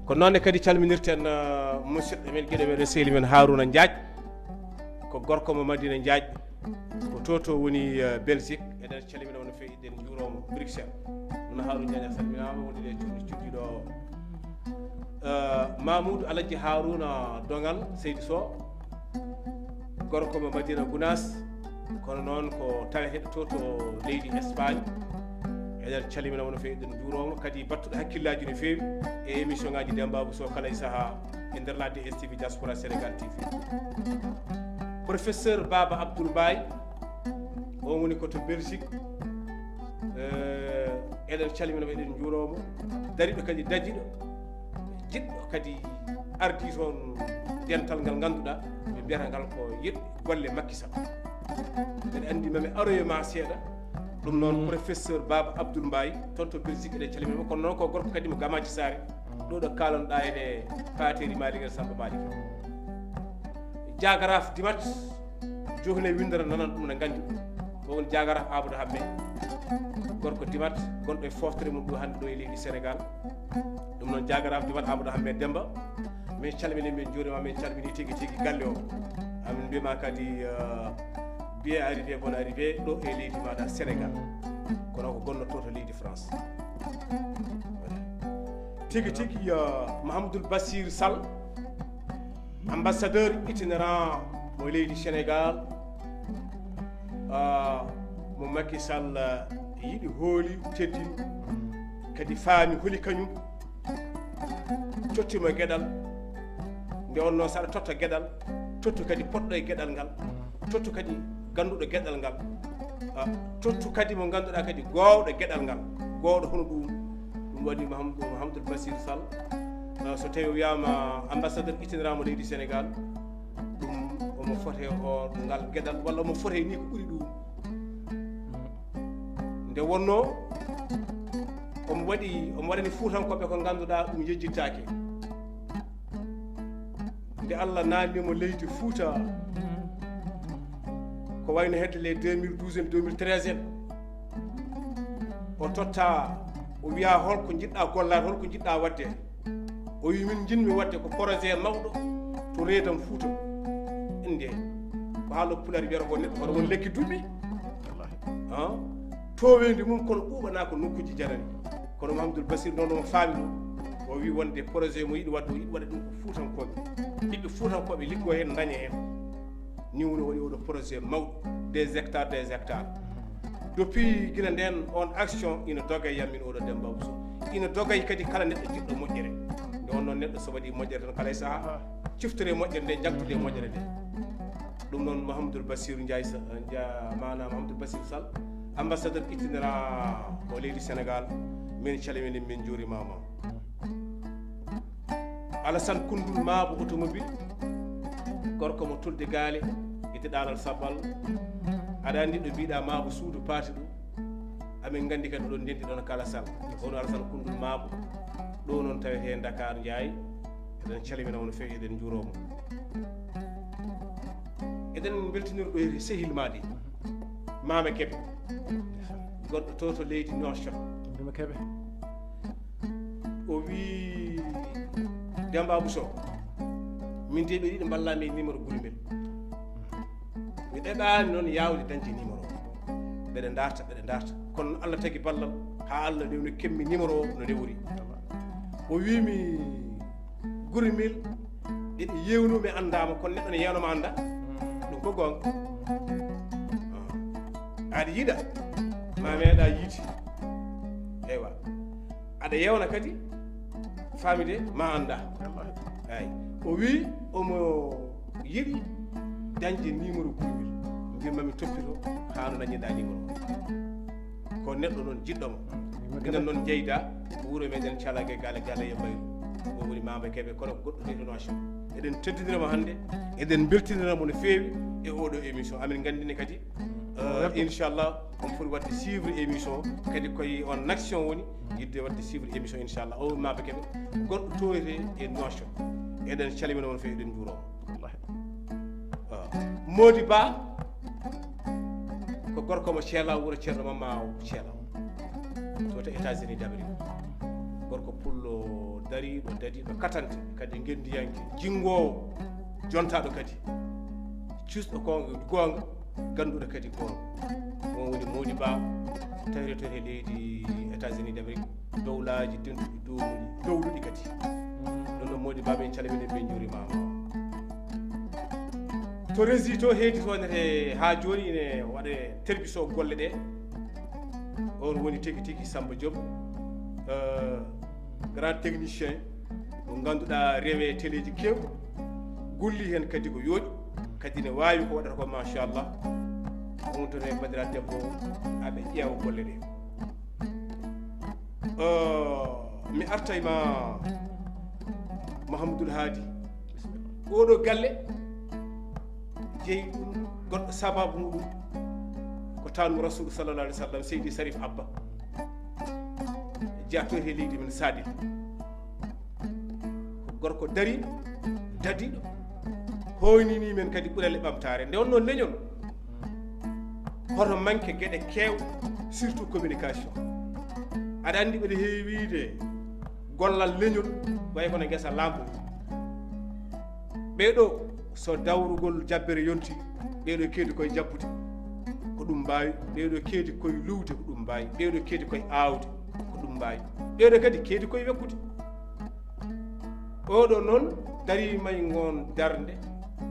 Ko noon ne kadi calminirten, uh, musidɗo men, giɗo men, sehil men Haruna Ndiaye. Ko gorko mo Madina Ndiaye. Ko to to woni, uh, Belgique. Eɗen calmina mo no feewi, eɗen njuuroo mo Bruxelles. Ɗum Haruna Ndiaye, a salminaama, wondude e cuuɗi cuddiɗo o. Uh, Mamoudou Alaji Haruna Dongal, Seydi Sow. Gorko mo Madina Gounass, kono noon ko taweteeɗo to, to leydi Espagne. Eɗen calmina mo no feewi, eɗen njuuroo mo. Kadi battuɗo hakkillaaji no feewi e émission ngaaji Demba Bousso kala e sahaa e nder la D S T V Diaspora Sénégal T V. Professeur Baba Abdoul Mbaye, on woni ko to Belgique. Eh, eɗen calmina mo, eɗen njuuroo mo. Dariiɗo kadi dajiiɗo. Jiɗɗo kadi ardii toon dental ngal ngannduɗaa, ɓe mbiyata ngal ko yeɗɓe golle Macky Sall. Mbeɗa anndi mami aroyo ma seeɗa. Ɗum noon, mm, professeur Baba Abdoul Mbaye, toon to Belgique, eɗen calmina mo. Kono noon ko gorko kadi mo Gamaaji Saare. Ɗo ɗo kaalanɗaa ene Paateri Malick en Samba Malick. Jaagaraaf Dimat, Joohne winndere nanan ɗum ne nganndi ɗum. Ko woni jaagaraaf Amadou Hamme, gorko Dimat, gonɗo e fooftere mum ɗo hannde ɗo e leydi Sénégal. Ɗum noon jaagaraaf Dimat Amadou Hamme Demba. Min calmini, min njuurima, min calmini tigi tigi galle o. Amin mbima kadi, eh, Arrivé, bonne arrivée ɗo e leydi maɗa Sénégal, kono ko gonnotto to leydi France. Tigi tigi, uh, Mahamadou Bassir Sall, ambassadeur itinérant mo leydi Sénégal, uh, mo Macky Sall, uh, yiɗi, hooli, teddini, kadi faami holi kañum, tottima geɗal. Nde wonno saɗa totta geɗal, tottu kadi poɗɗo e geɗal ngal, tottu kadi ganduɗo geɗal ngal. Ah, tottu kadi mo ganduɗa kadi gowɗo geɗal ngal, gowɗo hono ɗum. Ɗum waɗi Maham- Mahamadou Bassir Sall, ah, so tawi o wiyama ambassadeur itinérant mo leydi Sénégal, ɗum omo fote o ngal geɗal, walla omo fote ni ko ɓuri ɗum. Nde wonno omo waɗi, omo waɗani Fuutankoɓe ko ganduɗa ɗum yejjittake. Nde Allah naatnimo leydi Fuuta, ko wayno hedde les deux mille douze en, deux mille treize en, o totta, o wiya, "Holko jiɗɗa gollade, holko jiɗɗa wadde?" O wi, "Min jiɗmi wadde ko projet mawɗo to reedam Fuuta." Inde ko haala Pulaar wiyata ko neɗɗo hoto won lekki duɓɓi. Ah, towendi mum kono ɓuuɓana ko nokkuji janani. Kono Mahamadou Bassir noon o faami ɗum. O wi wonde projet mo yiɗi wadde, o yiɗi waɗa ɗum ko Fuutankoɓe. Ɓiɓɓe Fuutankoɓe liggo heen, daña heen. Ni woni waɗi oɗo projet mawɗo, des hectares, des hectares. Depuis gila nden, on action ina doga e yam min oɗo Demba Bousso. Ina doga e kadi kala neɗɗo jiɗɗo moƴƴere. Nde wonno neɗɗo so waɗi moƴƴere tan kala e saha, ciftore moƴƴere nde, jaggude moƴƴere nde. Ɗum noon Mahamadou Bassirou Ndiaye Sa-, Ndia-, maanaam Mahamadou Bassirou Sall, ambassadeur itinérant o leydi Sénégal, min calmini, min njuurimama. Alassane Koundoul Mabo automobile, gorko mo Tulde Gaale, ete Ɗaalal Sabbal. Aɗa anndi ɗo mbiɗa Mabo suudu paati ɗum. Amin nganndi kadi ɗon ndenndi ɗon kala sal. Kono Alassane Koundoul Mabo, ɗo noon tawete e Dakar Ndiaye. Eɗen calmina mo no feewi, eɗen njuuroo mo. Eɗen mbeltinir ɗo e sehil ma de, Mama Kebe, goɗɗo to, to leydi Nouakchott. Mama Kebe. O wi, "Demba Bousso, min de ɓe ɗiɗi mballami e numéro Gourimel. Mi ɗeɓaani noon yaawde dañde numéro o. Mbeɗe darta, mbeɗe darta. Kono Allah tagi ballal, haa Allah newni kemmi numéro o no newori." O wi mi, "Gourimel, eɗe yewno mi anndaama, kono neɗɗo ne yewnoma annda." Ɗum ko goonga. Aɗa yiɗa, ma meeɗa yiide. Eywa. Aɗa yewna kadi, faamide, ma annda. Eyi. O wi omo yiɗi dañde numéro Gourimel. Mbimami toppito haa no dañirɗa numéro o. Ko neɗɗo noon jiɗɗo mo. Minen noon njeyda ko wuro meɗen Calage Gale, Gale e Mbayru. O woni Mama Kebe, kono ko goɗɗo leydi Nouakchott. Eɗen teddinira mo hannde, eɗen mbeltinira mo no feewi e oɗo émission. Amin nganndini kadi, euh, inchallah, on foti waɗde suivre émission o. Kadi koye on action woni, yiɗde waɗde suivre émission, inchallah. O Mama Kebe, goɗɗo to e Nouakchott. Eɗen calmina on feewi, eɗen njuuroo mo. Wallahi. Ah. Mody Ba, ko gorko mo Ceela, wuro Ceerno Mamma Ceela. To, to États-Unis d'Amérique. Gorko pullo dariiɗo, dadiiɗo, katante, kadi ngenndiyanke, jinngoowo, jontaaɗo kadi. Cuusɗo ko goonga, gannduɗo kadi goonga. On woni Mody Ba, tawreteeɗo e leydi États-Unis d'Amérique. Dowlaaji dentuɗi dowluɗi, dowluɗi kadi. Ɗum ɗon Mody Ba, min calmini, min njuurimaama. To Rési to, heedi toon haa jooni ine waɗe terbiso golle ɗe. On woni tigi tigi Samba Diop, euh, grand technicien mo ngannduɗaa rewe teleeji keewɗi, golli heen kadi ko yooɗi, kadi ne waawi ko waɗata ko, machallah. On toon e banndiraaɗo debbo, aɓe ƴeewa golle ɗe. Euh, mi arta e ma Mahamadou Hadi. Oɗo galle jeyi ɗum, goɗɗo sababu muɗum ko tanmo Rasul sallallahu alaihi wasallam, Seydi Sarif Abba, jeyaaɗo e leydi men Sadel. Ko gorko dariiɗo, dadiiɗo, hoynini men kadi ɓurale ɓamtaare. Nde wonno leñol, hoto manque geɗe keew, surtout communication. Aɗa anndi mbeɗa heewi wiide gollal leñol, way kono ngesa laamɗo. Ɓee ɗo, so dawrugol jabbere yonti, ɓee ɗo keedi koye jabbude. ɗum mbaawi. Ɓeeɗo keedi koye luwde, ko ɗum mbaawi. Ɓeeɗo keedi koye aawde, ko ɗum mbaawi. Ɓeeɗo kadi keedi koye wekkude. Oɗo noon darii may ngoon darnde,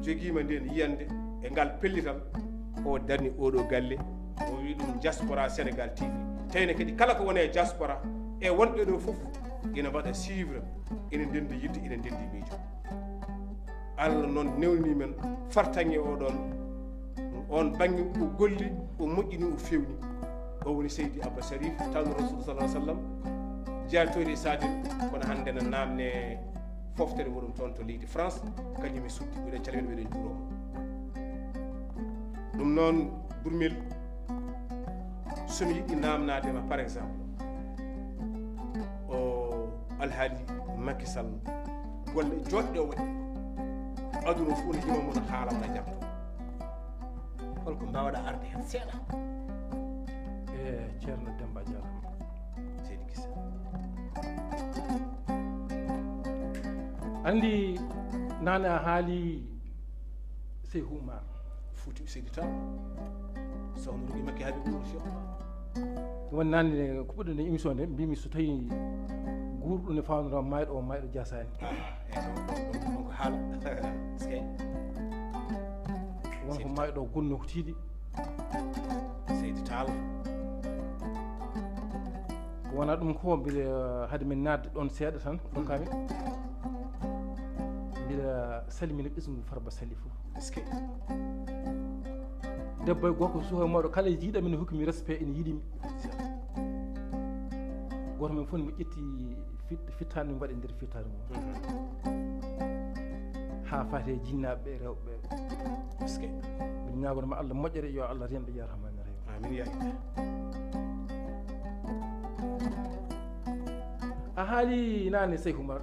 jogiima ndeen yiyannde e ngal pellital. O darni oɗo galle, o wii ɗum Diaspora Sénégal T V. Tawne kadi kala ko woni e diaspora e wonɓe ɗo fof ina mbaɗa suivre, ina ndenndi yiɗde, ina ndenndi miijo. Allah noon newni men fartaŋŋe o ɗon, on baŋŋe o golli, o moƴƴini, o fewni. O woni Seydi Abba Sharif, tawno Rasul sallallahu alaihi wasallam, jaaltoyde e Sadel, kono hannde na naamne foftere muɗum toon to leydi France, kañum e suddi, mbiɗen calmina, mbiɗen juuroma. Ɗum noon, Burmel, somi yiɗi naamnaade ma, par exemple, o Alhaali Macky Sall, golle joɗɗe o waɗi, aduna fof ne yima mo no haala wona jam to. Holko mbawɗa arde heen seeɗa? E Ceerno Demba, jarama. Seydi Gisa. Andi, nane a haali Seyhu Umar. Fuuti Seydi Tall. Sohna Rugi Makki Habib Nour Cheikh. Won nane ko ɓurɗen e émission nde, mbimi so tawi guurɗo ne fawnora mayɗo o, mayɗo jasani. Ah, e ɗon, ɗon, ɗon, ɗon ko haala. Eskey. Won ko mayɗo o gonno ko tiiɗi. Seydi Tall. Wona ɗum ko mbiɗa, hade min naatde ɗon seeɗa tan, ɗon kami. Mbiɗa salmina ɓesngu Farba Sali fof. Eskey. Debbo e gorko, suka e mawɗo, kala e jiiɗa min hokki mi respect, ene yiɗi mi. Goto men fof mi ƴetti fit-, fittaandu mi waɗi nder fittaandu mum. Mhm. Haa faati e jinnaaɓe ɓe, rewɓe ɓe. Eskey. Min ñaagonoma Allah moƴƴere, yo Allah renɓe, ya Rahman Rahim. Amin, ya Allah. A haali naane, Seyhu Umar.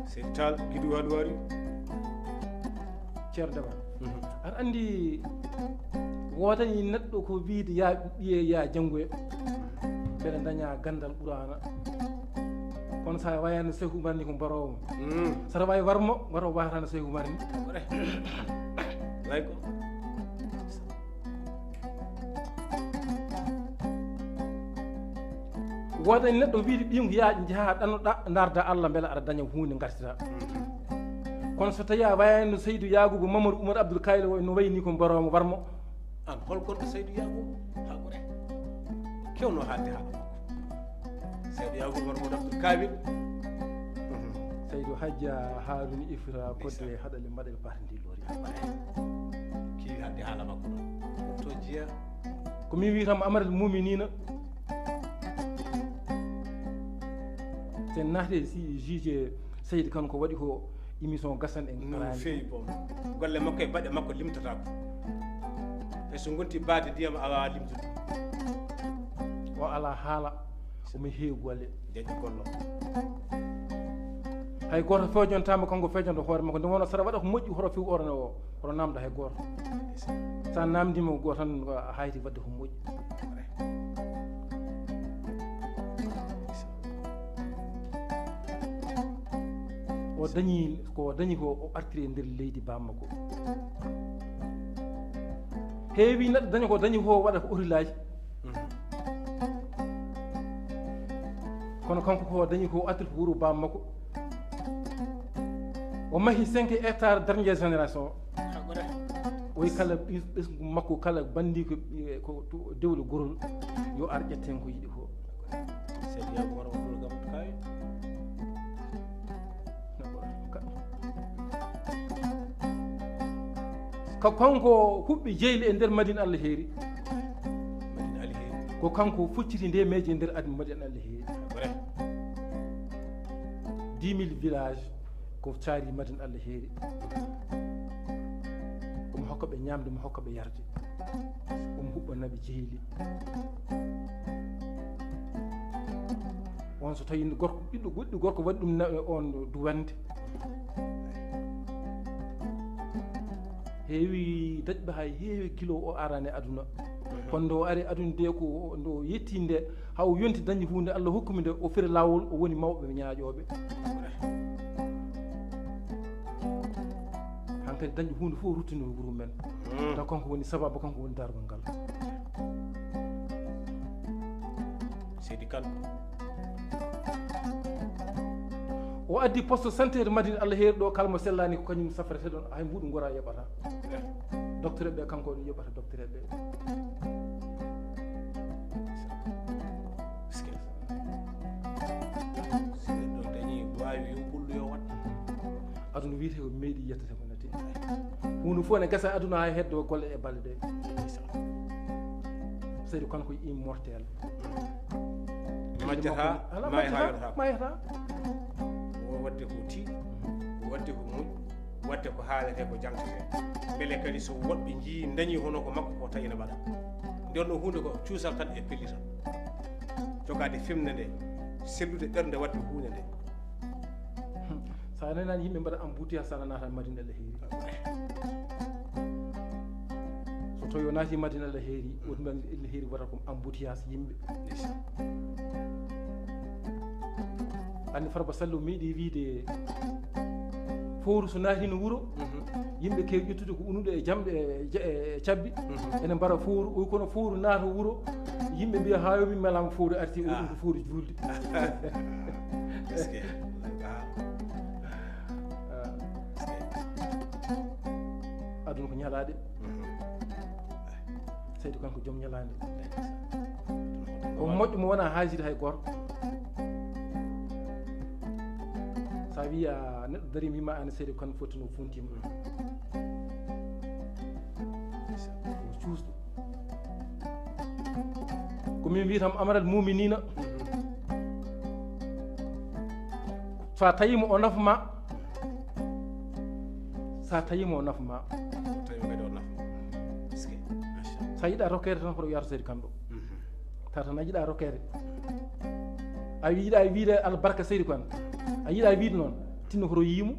Seydi Tall, Gidu Halwari. Ceerno Daba. Mhm. Aɗa anndi, woodani neɗɗo ko wiyde ya ɓiye, ya janngoye, mbele daña ganndal Quraana. Kono sa wayani Seyhu Umar ni ko mbaroowo. Mm. Saɗa wawi warmo, wata wata no Seyhu Umar ni. Lay ko. Woodani neɗɗo wiyde ɓiyum, ya njaha ɗannoɗa, ndarda Allah, mbele aɗa daña huunde ngartita. Kono so tawi a wayani no Seydu Yaagubu Mamadou Oumar Abdoul Kayla o, no wayi ni ko mbaroomo warmo. An hol gonɗo Seydu Yaagubu? Hakore. Kewno haalde haala makko. Seydu Yaagubu Mamadou Abdoul Kayla. Seydu Hajja Haruni Ifra kodde haɗale mbaɗe parti ndi lori. Kewi haalde haala makko ɗon. To jeeya. Ko min wiyatamo Amarel Muminina. Sen naati si juge Seydi kan ko waɗi ko émission gasan en. No feewi, bon. Golle makko e baɗe makko limtatako. E so gonti baade ndiyam a wawa limtude. O ala haala, omo heewi golle. Jaƴi gollo. Hay goto feejontama kanko feejonto hoore makko, nde wonno saɗa waɗa ko moƴƴi hoto few orano o. Kono namda hay gooto. Sa namdima ko gooto tan, a hayti wadde ko moƴƴi. O dañi ko, o dañi ko, o artiri e nder leydi bammakko. Heewi neɗɗo daña ko dañi ko, waɗa ko orilaaji. Kono kanko ko dañi ko, o artiri ko wuro bammakko. O mahi cinq hectares dernière génération. Oyi kala ɓes-, ɓesngu makko, kala bandi ko, ko to dewle gorol, yo ar ƴetten ko yiɗi ko. Seydi Yaago Umar Abdoul Gam Kaye. Ko kanko huɓɓi jeyli e nder Madina Allah heeri. Madina Allah heeri. Ko kanko fucciti nde meeje e nder aduna Madina Allah heeri. Vrai. Dix mille villages ko caari Madina Allah heeri. Omo hokka ɓe ñaamde, omo hokka ɓe yarde. Omo huɓɓana ɓe jeyli. On so tawi gorko, ɓiɗɗo, ɓiɗɗo gorko waɗi ɗum na-, on duwande. Heewi daƴɓe hay heewi kilo o arani aduna. Kono nde o ari aduna de ko nde o yetti nde, haa o yonti dañi huunde Allah hokkumi nde, o firi laawol, o woni mawɓe ñaaƴooɓe. Hankadi dañi huunde fof ruttini ko wuro men. Taw kanko woni sababu, kanko woni dargol ngal. Seydi Kan. O addi poste santé to Madina, Allah heeri ɗo, kala mo sellaani ko kañum safrete ɗon, hay mbuuɗu ngora yeɓata. Docteur ɓe, kanko o yeɓata docteur ɓe. Est-ce que? Si neɗɗo dañi waawi yo ɓullu yo waɗ. Aduna wiyete ko meeɗi yettata ko nati. Huunde fof ne gasa aduna haa heddo golle e balɗe ɗe. Seydi Kan ko immortel. Majjata, ala, maayata, majjata, maayata. O waɗde ko tiiɗi, o waɗde ko muñ, waɗde ko haalete, ko jangtete. Mbele kadi so woɗɓe njii, dañi hono ko makko ko tawi ene mbaɗa. Nden ɗo huunde ko cuusal tan e pellital. Jogaade femnde nde, sellude ɓernde waɗde huunde nde. So a nanaani yimɓe mbaɗa embouteillage, so a naata Madina, Allah heeri. So tawi o naati Madina, Allah heeri, woni Madina, Allah heeri, wata ko embouteillage yimɓe. Anndi Farba Sall o meeɗi wiide fowru so naatino wuro, yimɓe keewi ƴettude ko unuɗe e jamɗe e ja-, e cabbi, ene mbara fowru, o wi kono fowru naata wuro, yimɓe mbiya haa yo min melaama fowru arti, o ɗum ko fowru juulde. Est-ce que? Aduna ko ñalaaɗe. Seydi Kan ko joom ñalaande. Ko moƴƴo mo wona haajide hay gooto. So a wiya neɗɗo darima yima an Seydi Kan fotino funtima. Ko cuusɗo. Ko min wiyata mo Amaral Muminina. So a tawimo o nafa ma. So a tawimo o nafa ma. Tawi kadi o nafa. Est-ce que? Machallah. So a yiɗa rokkeede tan, ko ɗo wiyata Seydi Kan ɗo. Tata na yiɗa rokkeede. A yiɗa wiide albarka Seydi Kan. A yiɗa wiide noon. Tinno ko yiimo.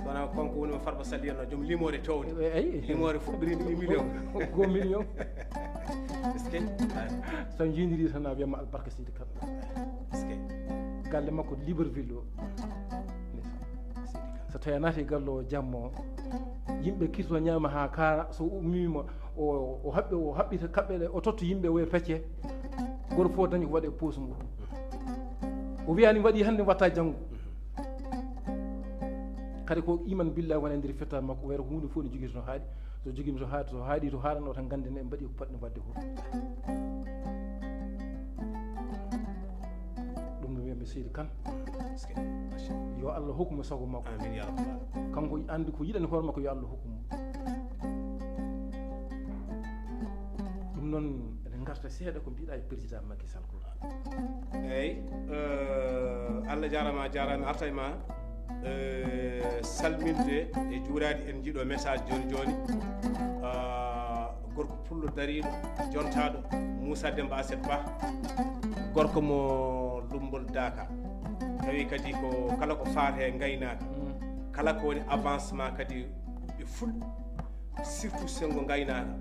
Kono kanko woni mo Farba Sall wiyatno, joom limoore toowde. Eh, eh, eh. Limoore fuɗɗoriinde e million. Ko million. Est-ce que? So a njiindirii tan, a wiyatma albarka Seydi Kan. Est-ce que? Galle makko Libreville o. So tawi a naati e galle o jamma o, yimɓe kirto ñaama haa kaara, so ummiima, o, o haɓɓi, o haɓɓita kaɓɓe ɗe, o totta yimɓe, o wiya pecce. Gooto fof dañi ko waɗe poos mum. O wiyaani waɗi hannde, watta janngo. Kadi ko iman billahi wona e nder fettaade makko, wayata ko huunde fof ne jogii to haaɗi. So jogiima to haaɗi, to haaɗi, to haaɗano tan, ngannden en mbaɗi ko potɗen waɗde ko. Ɗum no wiyatmi Seydi Kan. Yo Allah hokku mo sago makko. Amin ya rabbal alamin. Kanko anndi ko yiɗani hoore makko, yo Allah hokku mo. Ɗum noon, eɗen ngarta seeɗa ko mbiɗa e président Macky Sall ko. Eeyi, eh, Allah jaaraama, a jaaraama, arta e ma, eh, salminde e juuraade en njiɗo message jooni jooni. Ah, gorko pullo dariiɗo, jontaaɗo, Moussa Demba Asset Ba, gorko mo Lumbol Daaka. Tawi kadi ko kala ko faati e ngaynaaka, kala ko woni avancement kadi ɓe ful, surtout senngo ngaynaaka.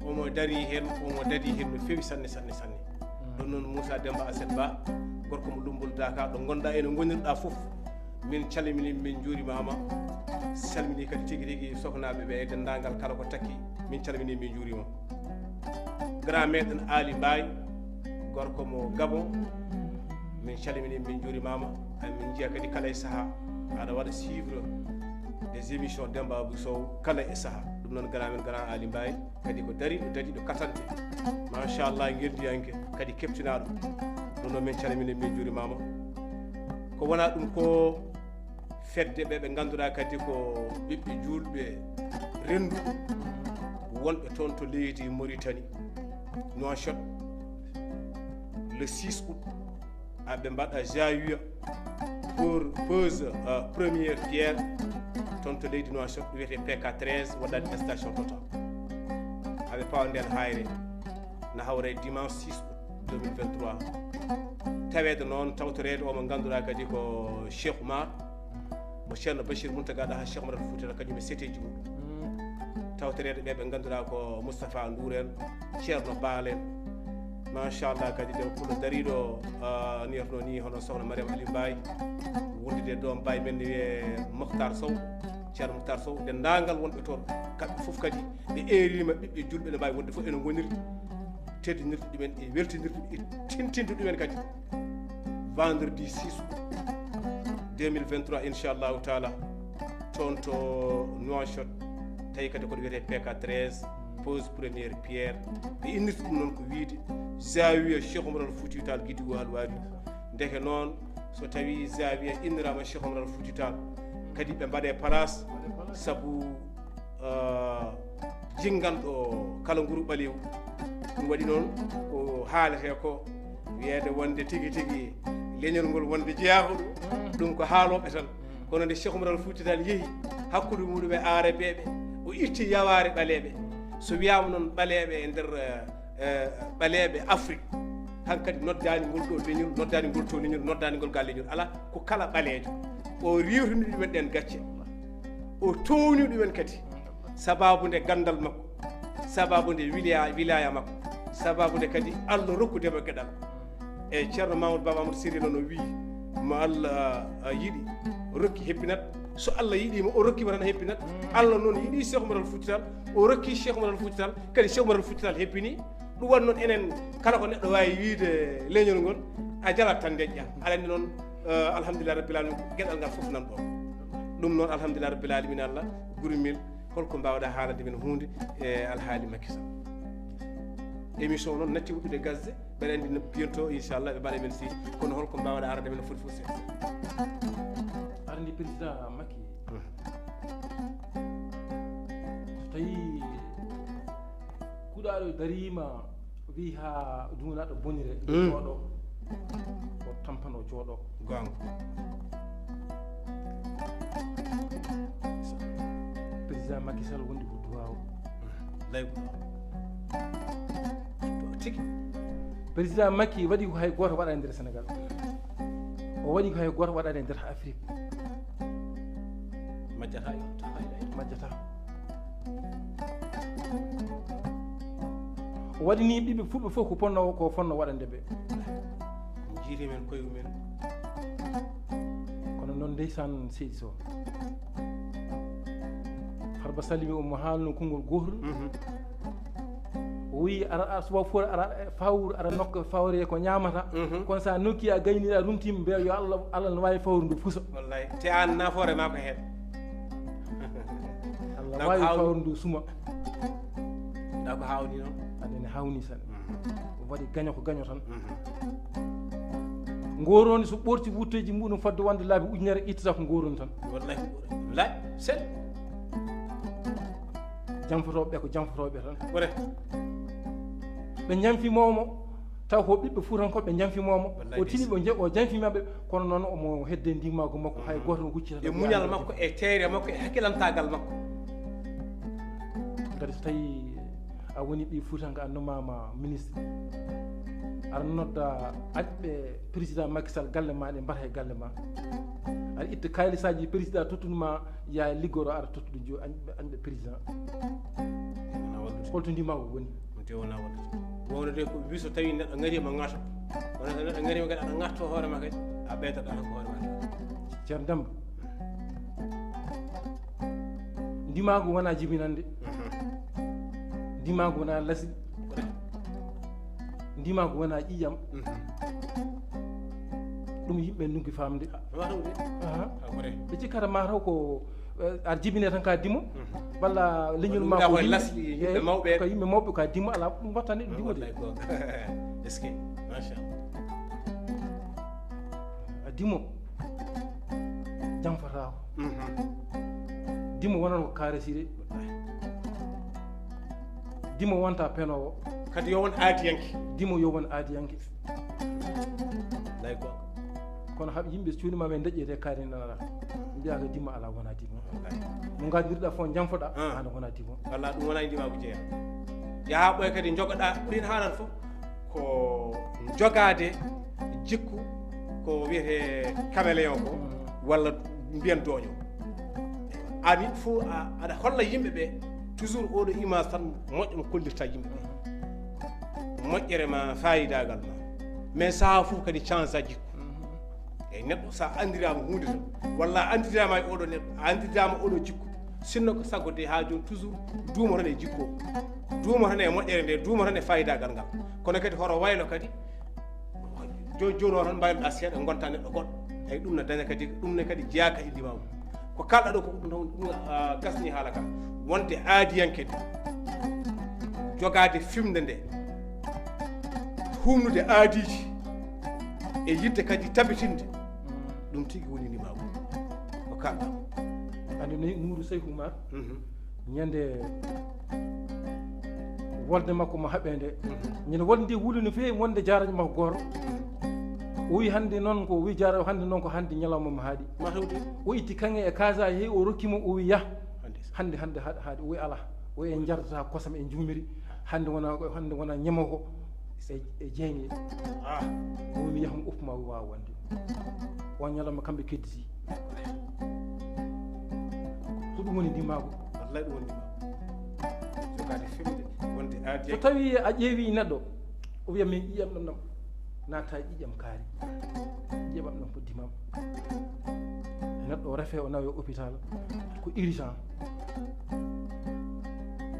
Omo darii heen, omo darii heen no feewi sanne, sanne, sanne. Ɗum noon Moussa Demba Asset Ba, gorko mo Lumbol Daaka, ɗo ngonɗaa ene ngonirɗaa fof. Min calminii, min njuurimaama. Salminii kadi tigi rigi soknaaɓe ɓe e denndaangal kala ko takki. Min calminii, min njuuriima. Grand meɗen Aali Mbaay, gorko mo Gabon. Min calminii, min njuurimaama. Ay, min njiya kadi kala e sahaa aɗa waɗa suivre des émissions Demba Abou Sow kala e sahaa. Ɗum noon grand men, grand Aali Mbaay. Kadi ko dariiɗo, dariiɗo katante. Machallah, ngenndiyanke, kadi keptinaaɗo. Ɗum noon min calminii, min njuurimaama. Ko wonaa ɗum ko fedde ɓe, ɓe ngannduɗaa kadi ko ɓiɓɓe juulɓe rennduɓe wonɓe toon to leydi Mauritanie, Nouakchott, le six août. Aɓe mbaɗa zawiya pour pose, euh, première pierre toon to leydi Nouakchott, wiyetee P K treize, waɗaani station Total. Aɓe pawa ndeen hayre na hawra e dimanche six août deux mille vingt-trois. Taweede noon, tawtoreede o mo ngannduɗaa kadi ko Cheikh Oumar, mo Ceerno Bachir Mountaga Daha Cheikh Oumar Fouta, kañum e seedeeji mum. Tawtoreede ɓe, ɓe ngannduɗaa ko Moustapha Ndour en, Ceerno Baal en. Machallah, kadi nden pullo dariiɗo, ah, ni wiyatnoo ni, hono Sokhna Mariam Ali Mbaye, wondude e doom baay men ne wiyee Mokhtar Sow, Ceerno Mokhtar Sow, denndaangal wonɓe toon, kamɓe fof kadi ɓe eeriima, ɓiɓɓe juulɓe ne mbaawi wonde fof ene ngoniri. teddinirde ɗumen e weltinirde e tintinde ɗumen kadi vendredi six août deux mille vingt-trois, inchallahu taala, toon to Nouakchott, tawi kadi koɗo wiyetee P K treize, pose première pierre. Ɓe innirta ɗum noon ko wiyde Zawiya Cheikh Oumar Al Fouti Tall Guédé Oualwari. Ndeke noon, so tawi Zawiya inniraama Cheikh Oumar Al Fouti Tall, kadi ɓe mbaɗe place, sabu ah, jinnganɗo kala nguru ɓaleewu. Ɗum waɗi noon ko haaletee ko, wiyeede wonde tigi tigi leñol ngol wonde jeyaa ko ɗum, ɗum ko haalooɓe tan. Kono nde Cheikh Oumar Al Fouti Tall yehi hakkunde muɗum e aarabeeɓe, o itti yawaare ɓaleeɓe. So wiyaama noon ɓaleeɓe e nder, eh, eh, ɓaleeɓe Afrik, hankadi noddaani ngol ɗo leñol, noddaani ngol to leñol, noddaani ngol gaa leñol. Alaa, ko kala ɓaleejo. O riiwtini ɗumen ɗeen gacce. O toowni ɗumen kadi. Sababu nde ganndal makko, sababu nde wilaya, wilaya makko, sababu nde kadi Allah rokkude mo geɗal. E Ceerno Mamadou Baba Amadou Sirri noon o wii, mo Allah, ah, yiɗi, rokki hebbinat. So Allah yiɗi mo, o rokki mo tan hebbinat. Allah noon yiɗi Cheikh Oumar Al Fouti Tall, o rokki Cheikh Oumar Al Fouti Tall, kadi Cheikh Oumar Al Fouti Tall hebbini. Ɗum waɗi noon enen kala ko neɗɗo waawi wiyde leñol ngol, a jalat tan ndeƴƴa. Aɗa anndi noon, eh, alhamdulillah rabbil alamin, geɗal ngal fof nan ɗon. Ɗum noon, alhamdulillah rabbil alamin, Allah gurmil. Holko mbaawɗaa haalande men huunde e alhaali Macky Sall? Émission noon natti wuɗɗude gasde, mbeɗa anndi no biyanto, inchallah, ɓe mbaɗa men si. Kono holko mbaawɗaa haalande men foti fof seeɗa? Arani président Macky. Hmm. So tawi kuɗaaɗo dariima, o wiyi haa duunaaɗo bonire, nde Mm. jooɗo, o tampan o jooɗo. Goonga. Président Macky Sall wondi ko duwaaw. Lay ko ɗo. Tigi. Président Macky waɗi ko hay gooto waɗaani nder Sénégal. O waɗi ko hay gooto waɗaani nder Afrique. Majjata, yonta, hayɗa, yonta. Majjata. O waɗi ni ɓiɓɓe fulɓe fof ko ponno, ko fonno waɗande ɓe. Jiiri men koye mumen. Kono noon ndeysaan seydi Sow. Farba Sall mi omo haalno konngol gootol. Mhm. O wi ara, ara, suba fof ara, fawru, ara nokka fawre ko ñaamata. Mhm. Kono sa nokki a gayni a runtima mbiya yo Allah, Allah no wawi fawru ndu fusa. Wallahi. Te an nafoore ma ko heen. Allah wawi fawru ndu suma. Da ko hawni noon. Aɗa ne hawni tan. Mhm. O waɗi gaño ko gaño tan. Mhm. Ngoroni so ɓorti wutteji muɗum fodde wonde laabi ujunere ittata ko ngoroni tan. Wallahi. Laaj sel. Janfotooɓe ɓe ko janfotooɓe tan. Ɓure. Ɓe janfimoomo, taw ko ɓiɓɓe Fuutankooɓe ɓe janfimoomo. Wallahi o tini ndeysaan. Ɓe je-, o janfimaɓe, kono noon omo hedde ndimaagu makko, hay Mhm. gooto no huccita E muñal makko, e teeyre makko, e hakkilantaagal makko. Kadi so tawi a woni ɓii Fuutanke, a nomaama ministre, aɗa nodda aƴɓe président Macky Sall galle ma ɗe, mbata e galle ma. Aɗa itta kaylisaaji président tottude ma, yaa liggoro, aɗa tottude jo-, añ-, añɓe président. Wona wallude. Holto ndimaagu woni? Ɗum te wona wallude. Wonde ko wi so tawi neɗɗo ngari mo ŋato. Kono so neɗɗo ngari mo kadi aɗa ŋatto hoore ma kadi, a ɓeydaɗa tan ko hoore ma. Ceerno Demba. Ndimaagu wona jibinande. Mhm. Ndimaagu wona lasli. Ndimaagu wona ƴiƴam. Mhm. Ɗum yimɓe nuggi famde. Ah, ɗum wata wude. Aha. Ah, ko rek. Ɓe cikkata ma taw ko, eh, aɗa jibine tan ka dimo. Mhm. Walla leñol ma ko yimɓe, lasli, yimɓe eh, mawɓe. Ko yimɓe mawɓe ka dimo, ala ɗum wattani ɗum dimo de. Wallahi ko. Est-ce que? Machallah. A dimo. Janfataako. Mhm. Dimo wonano ko karesire. Dimo wonta penowo. Kadi yo won aadiyanke. Dimo yo won aadiyanke. Lay ko. Kono haɓ yimɓe cuuɗi ma ɓe ndeƴƴete kaari nanata. Mbiya ko dimo ala wona dimo. Mo ngaddirɗa fof janfoɗa, ah, ana wona dimo. Walla ɗum wona e ndimaagu jeeya. Yaha ɓoy kadi jogoɗa, ɓurin haalan fof. Ko jogaade jikku ko wiyetee caméléon ko, walla mbiyen dooño. An yiɗ fof a, aɗa holla yimɓe ɓe, toujours oɗo image tan moƴƴo mo kollirta yimɓe ɓe. Moƴƴere ma, fayidaagal ma. Mais saha fof kadi change a jikku. Eyi, neɗɗo sa anndiraama huunde tan, walla a anndiraama e oɗo neɗɗo, a anndiraama oɗo jikku, Sinno ko saggo de, haa jooni toujours duumo tan e jikko, duumo tan e moƴƴere nde, duumo tan e fayidaagal ngal. Kono kadi horo waylo kadi, jooni jooni o tan mbayloɗaa seeɗa, ngonta neɗɗo goɗɗo. Eyi, ɗum na daña kadi, ɗum ne kadi jeyaa ka e ndimaagu. Ko kalɗa ɗo ko ɗum tan, ɗum, ah, gasni haala ka. Wonde aadiyanke de, jogaade fimde nde, humnude aadiiji e yiɗde kadi tabitinde, ɗum tigi woni ndimaagu. Ko kalɗa. Andi nayi Nuuru Seyhu Umar, Mhm. ñande wolde makko mo haɓe nde. Mhm. Ñande wolde nde wuli no feewi, wonde jaaraji makko gooro. O wi hannde noon ko, o wi jaara, hannde noon ko hannde ñalawma mo haaɗi. Ma tawde. O itti kaŋŋe e kaasa, heewi o rokki mo, o wi yah. Hannde. Hannde, hannde haaɗi, haaɗi. O wi alaa. O en njardataa kosam e njuumiri. Hannde wona, hannde wona ñamoko e, e jeeynge. Ah. O wi mi yaha mo uppu ma, o wi waawa wonde. O ñalawma kamɓe kedditi. Ko ɗum woni ndimaagu. Wallay ɗum woni ndimaagu. Jogaade fimde, wonde aadi. So tawi a ƴeewi neɗɗo, o wiya min ƴiƴam ɗam ɗam naata e ƴiƴam kaari. Ƴiƴam ɗam ɗam ko ndimam. Neɗɗo o refe, o nawe hôpital. Ko urgent.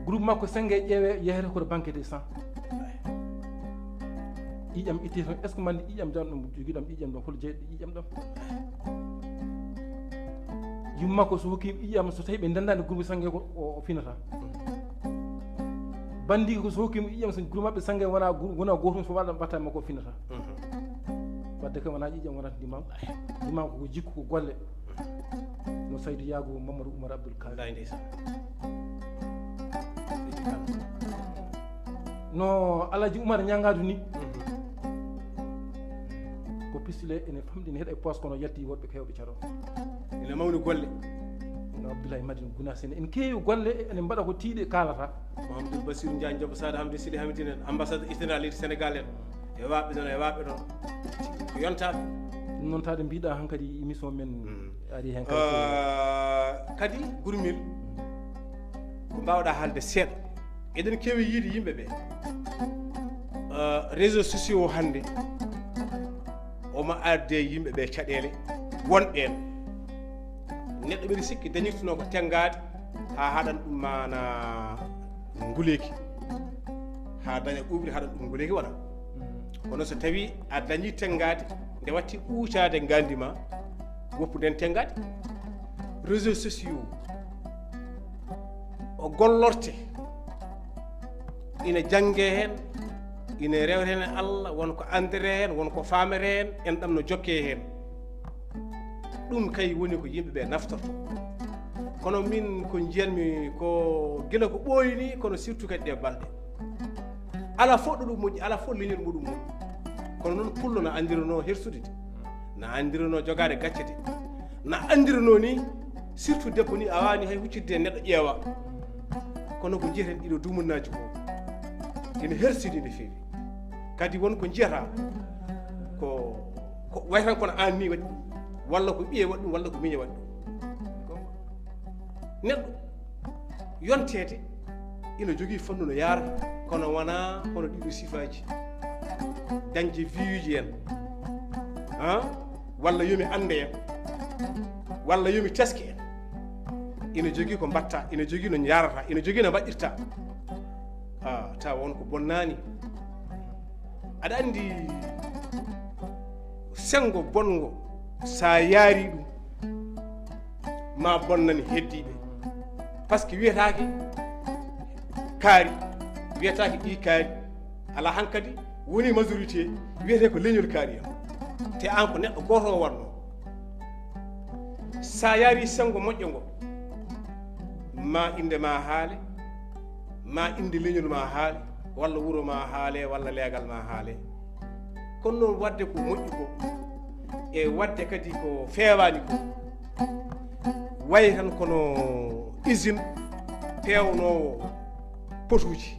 Groupe makko senge ƴeewe, yehete ko to banque de sang. Ƴiƴam itte toon, est-ce que mande ƴiƴam jam ɗum jogi ɗam, ƴiƴam ɗum hol jeyɗo ƴiƴam ɗam? Yumma ko so hokki ƴiƴam, so tawi ɓe ndendaani groupe sange ko o, o finata. Bandi ko so hokki ƴiƴam, so groupe maɓɓe sange wona gru-, wona gootum, so waɗa mbatta makko o finata. Mhm. Wadde kam wona ƴiƴam wonata ndimam. Ndimam ko jikku, ko golle. No Saydu Yaago Mamadou Oumar Abdoul Karim. Wallay ndeysaan. No Alhaji Oumar Ñangaadu ni. Mhm. Ko pistule ene famɗi, ne heɗa e poos, kono yalti woɗɓe ko heewɓe caro. Ina mawni golle. No Abdoulaye Madine Gounass en, en keewi golle, ene mbaɗa ko tiiɗe kaalata. Mouhamadoul Bassirou Ndiagne Joop Saada Hamdi Sidi Hamidine en, ambassadeur itinéraire leydi Sénégal en. E waɓɓe ɗon, e waɓɓe ɗon. Ko yontaaɓe. Ɗum noon taade mbiɗa hankadi émission men Mm. ari hen kadi. Ah, kadi Gourmil, ko mbawɗa haalde seeɗa. Eɗen keewi yiide yimɓe ɓe. Ah, réseaux sociaux o hannde, omo adde yimɓe ɓe caɗeele wonɓe en. Neɗɗo mbiɗa sikki dañirtuno ko tenngaade haa haɗan ɗum maana nguleeki. Haa daña ɓuuɓri haɗan ɗum nguleeki wona. Kono so tawi a dañi tenngaade, nde watti ɓuucaade ngaandi ma, woppu nden tenngaade. Réseaux sociaux o gollorte, ina jannge heen, ina rewre heen e Allah, won ko anndere heen, won ko faamere heen, en ɗam no jokke heen. Ɗum kay woni ko yimɓe ɓe naftorto. Kono min ko njiyanmi ko gila ko ɓooyi ni, kono surtout kadi ɗe balɗe. Ala fof ɗo ɗum moƴƴi, ala fof leñol muɗum moƴƴi. Kono noon pullo na anndirano hersude de. Na anndirano jogaade gacce de. Na anndirano ni, surtout debbo ni, a waawani hay huccitde e neɗɗo ƴeewa. Kono ko njiyeten ɗiɗo dumunnaaji ko, ene hersidi no feewi. Kadi won ko njiyata ko, ko way tan kono aan ni waɗi, walla ko ɓiye waɗi ɗum, walla ko miñe waɗi ɗum. Neɗɗo yonteede ina jogii fannu no yaara, kono wonaa hono ɗiɗo sifaaji. Dañde viyuuji en, ha? Walla yo mi annde en, walla yo mi teske en. Ina jogii ko mbaɗta, ina jogii no njaarata, ina jogii no mbaɗirta. Ah, tawa won ko bonnaani. Aɗa anndi senngo bonngo, sa yaari ɗum, ma bonnani heddiiɓe. Par ce que wiyetaake kaari, wiyetaake ɗi kaari. Alaa hankadi woni majorité, wiyetee ko leñol kaari en. Te aan ko neɗɗo gooto o wonno. Sa yaari senngo moƴƴo ngo, ma innde ma haale, ma innde leñol ma haale, walla wuro ma haale, walla leegal ma haale. Kono noon, waɗde ko moƴƴi ko, e waɗde kadi ko feewaani ko, wayi tan kono usine peewnoowo potuuji.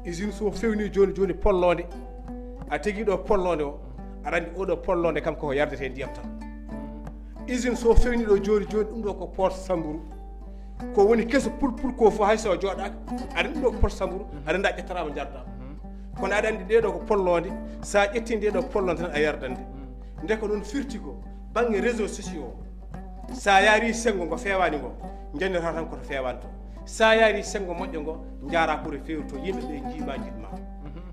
Usine so feewni jooni jooni polloonde, a tigi ɗo polloonde o, aɗa anndi oɗo polloonde kam koko yardete ndiyam tan. Usine so feewni ɗo jooni jooni, ɗum ɗo ko pot samburu. Ko woni keso pulpul ko fof, hay so jooɗaaka, aɗa anndi ɗum ɗo ko pot samburu, aɗa anndi a ƴettata mo njarda. Kono aɗa anndi ɗe ɗo ko polloonde, sa ƴetti nde ɗo polloonde tan a yardande. Nde ko noon firti ko, bannge réseaux sociaux o, sa yaari senngo ngo feewaani ngo, Njannirta tan koto feewanto. Sa yaari senngo moƴƴo ngo, njaara koto feewto, yimɓe ɓe njiima, njiɗma.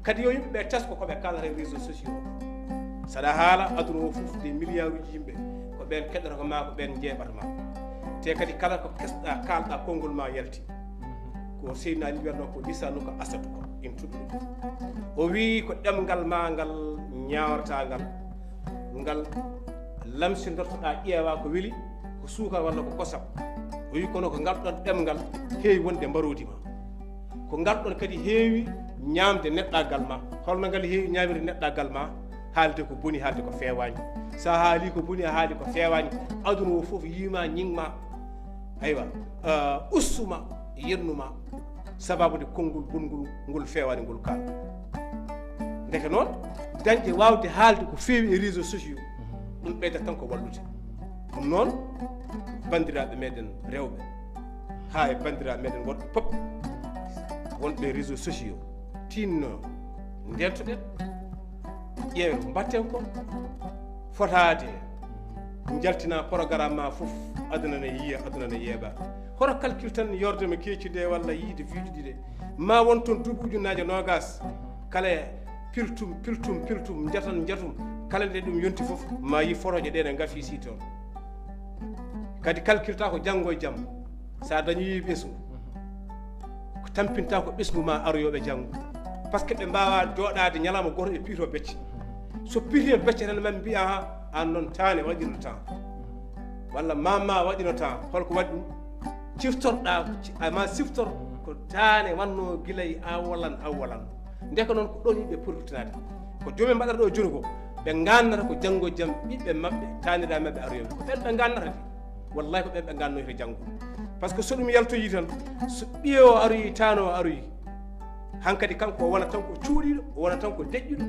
Kadi yo yimɓe ɓe tesko ko ɓe kaalata e réseaux sociaux. Saɗa haala, aduna o fof, des milliards uji yimɓe, ko ɓeen keɗotako ma, ko ɓeen njeeɓata ma. Te kadi kala ko kesɗa, kaalɗa, konngol ma yalti. Ko Seydina Ali wiyatno ko lisanu ko asatu ko, in tuɗɗo. O wii ko ɗemngal ma ngal ñaawrata ngal, ngal lamsindortoɗa, ƴeewa ko weli, ko suukar walla ko kosam. O wii kono ko ngal ɗon ɗemngal heewi wonde mbaroodi ma. Ko ngal ɗon kadi heewi ñaamde neɗɗaagal ma. Holno ngal heewi ñaamirde neɗɗaagal ma? Haalde ko boni, haalde ko feewaani. Sa haali ko boni, a haali ko feewaani, aduna o fof yiima, ñiŋma. Aywa, eh, ustuma, yennuma, sababude konngol bongol ngol feewaani ngol kaal. Ndeke noon, dañde waawde haalde ko feewi e réseaux sociaux, ɗum ɓeydat tan ko wallude. Ɗum noon, banndiraaɓe meɗen rewɓe, haa e banndiraaɓe meɗen worɓe pop, wonɓe réseaux sociaux, tinno, ndentoɗen, ƴeewen ko mbatten ko, fotaade, njaltina programme ma fof, aduna ne yiya, aduna ne yeeɓa. Hoto calcul tan yorde mo keeci nde walla yiide video ɗiɗe. Ma won toon duuɓi ujunnaaje noogas, kala piltum, piltum, piltum, njatam, njatum, kala nde ɗum yonti fof, ma yi fotooje ɗe ne ngafi si toon. Kadi calcul ta ko janngo e jam. Sa dañoyi ɓesngu, ko tampinta ko ɓesngu ma aroyooɓe janngo. Par ce que ɓe mbaawa jooɗaade ñalawma gooto e piito becce. So piiti e becce tan, maa ɓe mbiya, "Aha, aan noon taane waɗino tan. Walla maama waɗino tan." Holko waɗi ɗum? Ciftorɗa, ci-, a ma siftor ko taane wannoo gila e awolan, awolan. Ndeke noon ko ɗoon yimɓe poti ruttinaade. Ko joomum mbaɗata ɗo jooni ko, ɓe ngannata ko janngo e jam ɓiɓɓe maɓɓe, taaniraaɓe maɓɓe aroyooɓe. Ko ɓeen ɓe ngannata de. Wallahi ko ɓeen ɓe ngannoyta janngo. Par ce que so ɗum yaltoyi tan, so ɓiye o aroyi, taanoo o aroyi, hankadi kanko o wona tan ko cuuɗiiɗo, o wona tan ko deƴƴuɗo,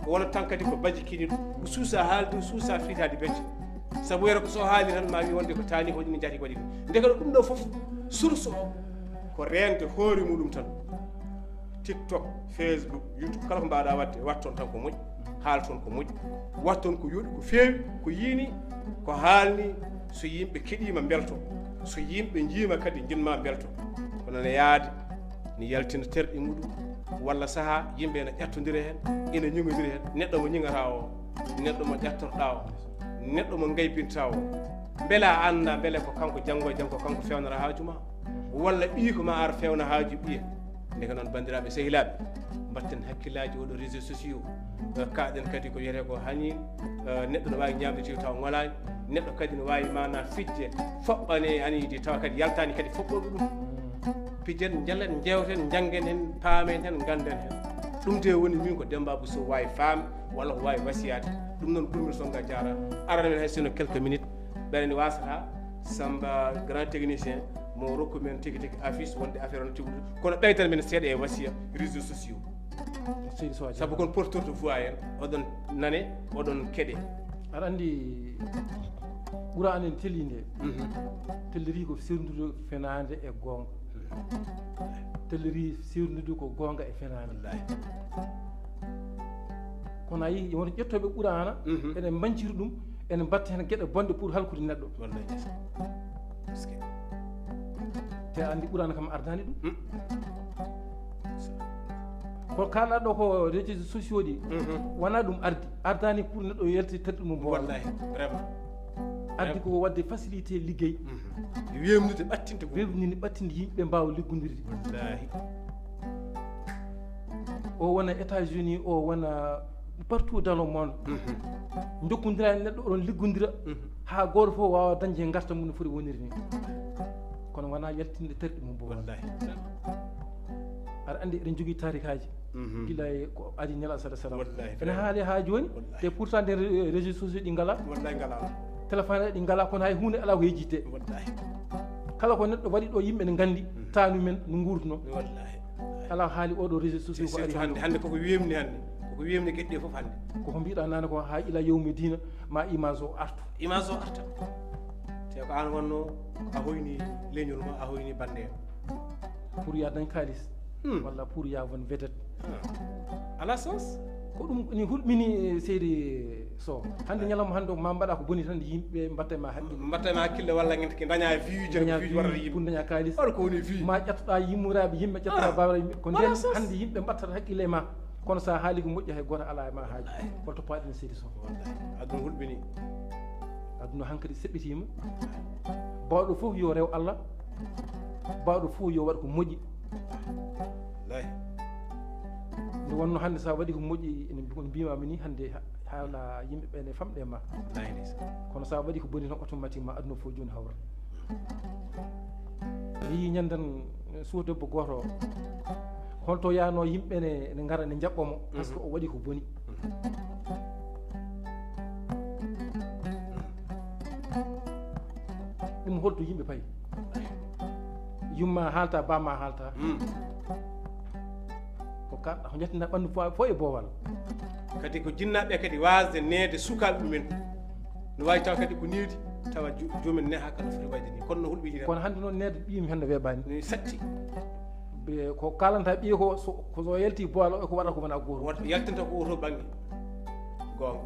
o wona tan kadi ko bajikiniiɗo, o suusa haalde, o suusa fiitaade becce. Sabu wiyata ko so haali tan ma wi wonde ko taani ko waɗi ni, jaati ko waɗi ni. Ndeke ɗum ɗo fof, source o ko reende hoore muɗum tan. TikTok, Facebook, YouTube, kala ko mbaɗa waɗde, waɗ toon tan ko moƴƴi, haal toon ko moƴƴi, waɗ toon ko yooɗi, ko feewi, ko yiini, ko haalni, so yimɓe keɗiima mbelto, so yimɓe njiima kadi njiɗma mbelto. Kono ne yaade, ne yaltina terɗe muɗum, walla sahaa yimɓe ene ƴattondira heen, ene ñogodira heen, neɗɗo mo ñigata o, neɗɗo mo ƴattorɗa o, neɗɗo mo ngaybinta o, mbela a annda mbele ko kanko janngo e jam ko kanko fewnata haaju ma? Walla ɓiy ko ma ar fewna haaju ɓiye. Ndeke noon, banndiraaɓe sehilaaɓe, mbatten hakkillaaji oɗo réseaux sociaux. Eh, kaaɗen kadi ko wiyetee ko hani, eh, neɗɗo no waawi ñaamde taw ngolaani, neɗɗo kadi no waawi maana fijde, foɓɓane ani di tawa kadi yaltaani kadi foɓɓooɓe ɗum. Pijen, njalen, njewten, njanngen heen, paamen heen, ngannden heen. Ɗum de woni min ko Demba Bousso waawi faam, walla ko waawi wasiyaade. Ɗum noon ɓurmi songa jaara. Arana men hay sino quelques minutes. Ɓeɗa ni wasata Samba grand technicien mo rokku men tigi tigi affiche wonde affaire on tiwɗo. Kono ɓeydan men seeɗa e wasiya réseaux sociaux. Seydi Sow Sabu kon porteur de voix en, oɗon nane, oɗon keɗe. Aɗa anndi Qur'an en tellii nde. Mhm. Telliri ko serndude fenaande e goonga. Telliri serndude ko goonga e fenaande. Wallahi. Kono a yii, won ƴettooɓe Qur'aana, Mhm. ene mbanciri ɗum, ene mbatta heen geɗe bonɗe pour halkude neɗɗo. Wallahi, ndeysaan. Parce que Te a anndi Qur'aana kam ardaani ɗum. Hmm. Ko kaalɗaa ɗo ko réseaux sociaux ɗi, Mhm. wonaa ɗum ardi. Ardaani pour neɗɗo yalti teddu mum boona. Wallahi, vraiment. Ardi ko waɗde facilité liggey. Mhm. Weewnude, ɓattinde ko. Weewnini, ɓattinde yimɓe mbaawa liggondirde. Wallahi. O wona États-Unis, o wona partout dans le monde. Mhm. Jokkondira e neɗɗo, oɗon liggondira. Mhm. Haa gooto fof waawa dañde heen ngartam mum no foti woniri ni. Kono wonaa yaltinde terɗe mum boona. Wallahi. Aɗa anndi eɗen jogii taarikaaji. Mhm. Gila e ko adi Nela sala sala. Wallahi, ene vraiment. Haali haa jooni. Wallahi. Te pourtant nder, eh, réseaux sociaux ɗi ngalaa. Wallahi ngalaa. Téléphone ɗi ngalaa, kono hay huunde alaa ko yejjitee. Wallahi. Kala ko neɗɗo waɗi ɗo, yimɓe ne nganndi, Mhm. taanu men no nguurduno. Wallahi. Alaa haali oɗo réseaux sociaux ko ari surtout hannde, hannde koko weemni hannde. Koko weemni geɗe ɗe fof hannde. Koko mbiɗa nane ko haa ila yawmi diina ma image o artu. Image o arta. Te ko aan wonno a hoyni leñol ma, a hoyni bannde. Pour ya dañ kaalis. Hmm. Walla pour ya won vedette. Ah. Ala sens. Ko ɗum ni hulɓini, eh, seydi So hannde ñalawma hannde o ma mbaɗa ko boni tan, yimɓe mbatta ma haqqille. Mbatta ma haqqille walla ngente ke daña vue, jere vue waɗata yimɓe. Pour daña kaalis. Waɗa ko woni vue. Ma ƴettoɗa yimmoraaɓe yimɓe, ƴettoɗa bawra yimɓe. Ko nden hannde yimɓe mbattata haqqille e ma. Kono sa haali ko moƴƴi, hay goto ala e ma haaju. Holto paaɗen seydi Sow? Aduna hulɓini. Aduna hankadi seɓɓitima. Bawɗo fof yo rew Allah. Bawɗo fof yo waɗ ko moƴƴi. Nde wonno hannde sa waɗi ko moƴƴi, ene mbimami ni hannde haala yimɓe ɓe ne famɗe ma. Kono sa waɗi ko boni tan, automatiquement aduna fof joni hawra. Mi yii ñanden suuh debbo gooto o, holto yaano yimɓe ne, ne ngara ne njaɓɓa mo, parce que o waɗi ko boni. Ɗum holto yimɓe payi? Yumma haalta, bamma haalta. Ko kalɗa ko ñettinta ɓanndu fof e boowal. Kadi ko jinnaaɓe kadi waasde neede sukaaɓe mumen. No waawi taw kadi ko needi tawa joomumen neha kala foti wayde ni, kono no hulɓinira. Kono hannde noon neede ɓiyum hannde weeɓaani. Ni satti. Ko kalanta ɓiye ko so, ko so yalti boowal o, ko waɗata ko wona gooto. Wota yaltinta ko oto bannge. Goonga.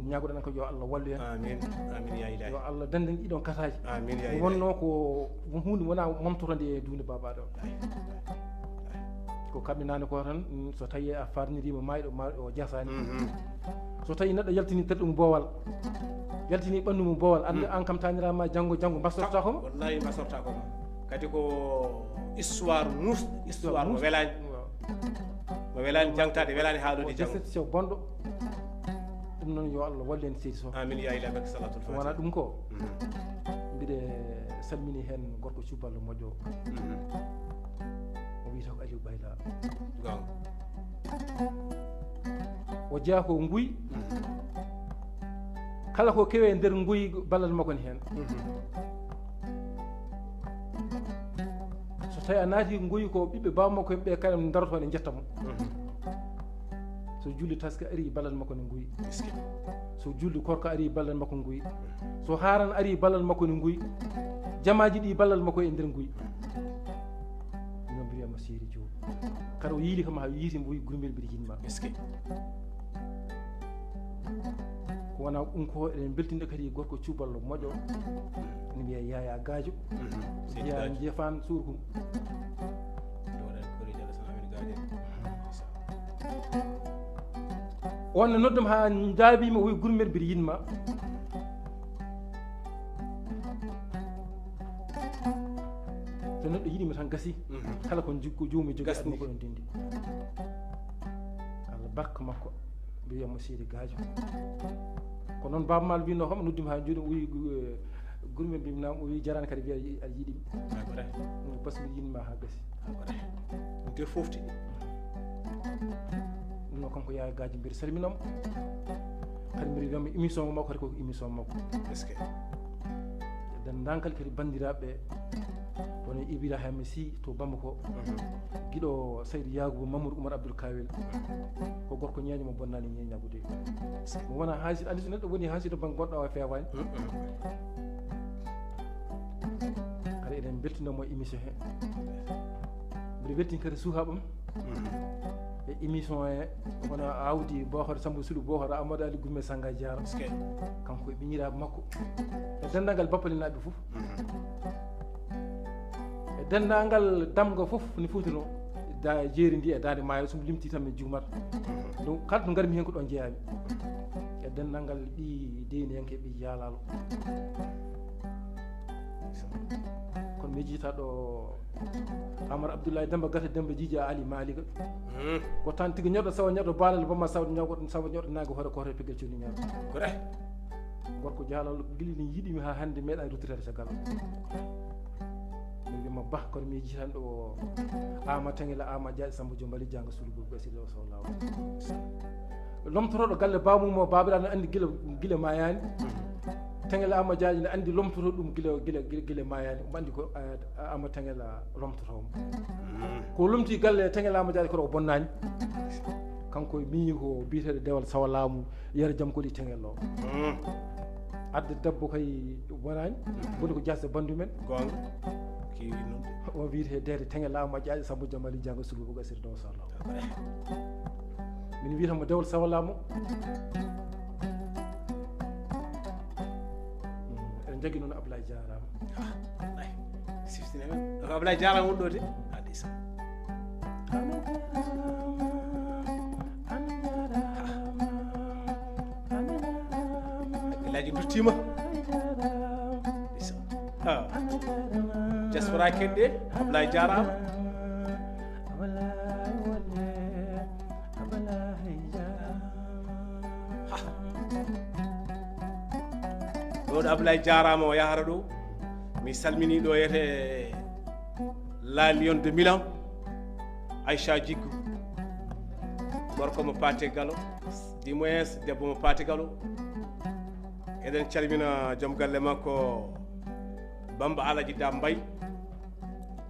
Ñaagoɗen ko yo Allah wallu en. Amin. Amin ya ilahi. Yo Allah danden ɗiɗon kataaji. Amin ya ilahi. Wonno ko huunde wona momtotode e duunde babaɗo. Ko kamɓe nane ko tan, so tawi a farnirima mayɗo ma o jasani. So tawi neɗɗo yaltini terɗum boowal, yaltini ɓandu mum boowal, ande an kam tanirama janngo janngo mbasorta ko ma. Wallahi mbasorta ko ma. Kadi ko histoire mus, histoire mo welani. Mo welani jangtade, welani haalode janngo. Déception bonɗo. Ɗum noon yo Allah wallu en seydi Sow. Amin ya ilahi, barke salatul fatiha. Wona ɗum ko mbiɗe salmini heen gorko cuballo moƴƴo. O wiyata ko Aliou Bayla. O jeyaa ko nguy. Kala ko kewe nder nguy, ballal makko ne heen. So tawi a naati nguy, ko ɓiɓɓe baaba makko ɓe kañum daroto ne jetta mo. So julde taske ari, ballal makko ne nguy. So julde korka ari, ballal makko nguy. So haran ari, ballal makko ne nguy. Jamaaji ɗi, ballal makko e nder nguy. Ɗum mbiyama Seydi Joop. Kadi o yiili kam ha yiiti, mbo wi gurmbel mbiɗa yiɗma. Ko wona ɗum ko eɗen beltinɗo kadi gorko cuballo moƴƴo. Ene mbiya Yaya Gajo. Jeeya jeefan surkum. On ne noddum ha jaabima, o wi gurmbel mbiɗa yiɗma. So neɗɗo yiɗima tan gasi. Kala ko jikku joomi jogi aduna ko ɗon dindi. Allah barka makko. Mbiyamo Seydi Gajo. Ko noon Baaba Maal wino kam, noddima ha joni, o wi gurme mbimnama, o wi jarani kadi mbiya aɗa yiɗimi. Par ce que yiɗma ha gasi. Ɗum te fofti. Ɗum noon kanko Yaya Gajo mbiɗa salminamo. Kadi mbiɗa wiyamo émission makko kadi ko émission makko. Est-ce que? Denndaangal kadi banndiraaɓe ɓe, woni Ibrahima Sy to Bamako, giɗo Saydu Yaagubu Mamadou Oumar Abdoul Kawel, ko gorko ñeeño mo bonnani ñeeñagu de. Mo wona haasi, andi so neɗɗo woni haasi to bannge goɗɗo o feewaani. Kadi eɗen mbeltinamo e émission he. Mbiɗa weltin kadi suhaaɓam e émission he, kono awdi Bohor Samba Sulu Bohor Amadou Ali Gumme Sanga Diar. Kanko e ɓiñiraaɓe makko e denndaangal Bappalinaaɓe fof. E denndaangal Damga fof ne fotino da jeeri ndi e Daande Maayo, so mi limti tan mi juumat. Donc kala to ngarmi heen ko ɗon jeeyami. E denndaangal ɓi deyniyanke, ɓi jaalaalo. Kono mi jiyata ɗo Amar Abdoulaye Demba Gata Demba Jija Ali Malika. Ko tan tigi ñoɗo sawa ñoɗo balal bama sawa ñoɗo sawa ñoɗo nago hoore ko hoore pegel coni ñoɗo. Kore. Gorko jaalal gili ni yiɗimi ha hannde meeɗa ruttirede caggal. Mi wima bah kono mi jitan ɗo Ama Tengela Ama Jaaji Samba Jombali janga sulu gurgu e silo so lawo. Lomtoroɗo galle bamum o babiraɗo andi gila gila mayani. Tengela Ama Jaaji ne andi lomtoto ɗum gila gila gila mayani. Omo andi ko Ama Tengela lomtoto mo. Ko lomti galle Tengela Ama Jaaji koto o bonnani. Kanko e miñi ko biyeteɗo Dewal Sawa Laamu, Yero Jam Koli Tengel o. Adde debbo kay wonani, woni ko jaste bandu men. Gonga. Kewi non. O wiyete Dede Tengel Laamu Jaaji Samba Jamali Janga Sulu Buga Sir Dewal Sawa Laamu. Min wiyata mo Dewal Sawa Laamu. Jagi noon Ablaye jaaraama. Wallaahi. Siftini men. Ko Ablaye jaaraama won ɗo de. Adisa. Hakkillaaji duttiima. Adisa. Ha. Diaspora kenɗe, Ablaye jaaraama. Ha. Ɗo ɗo Ablaye jaaraama o yahara ɗo. Mi salmini ɗo yete La Lion de Milan. Aïcha Jiggo. Gorko mo Paate Galo. Du moins, debbo mo Paate Galo. Eɗen calmina joom galle makko Bamba Alaji Dam Mbay.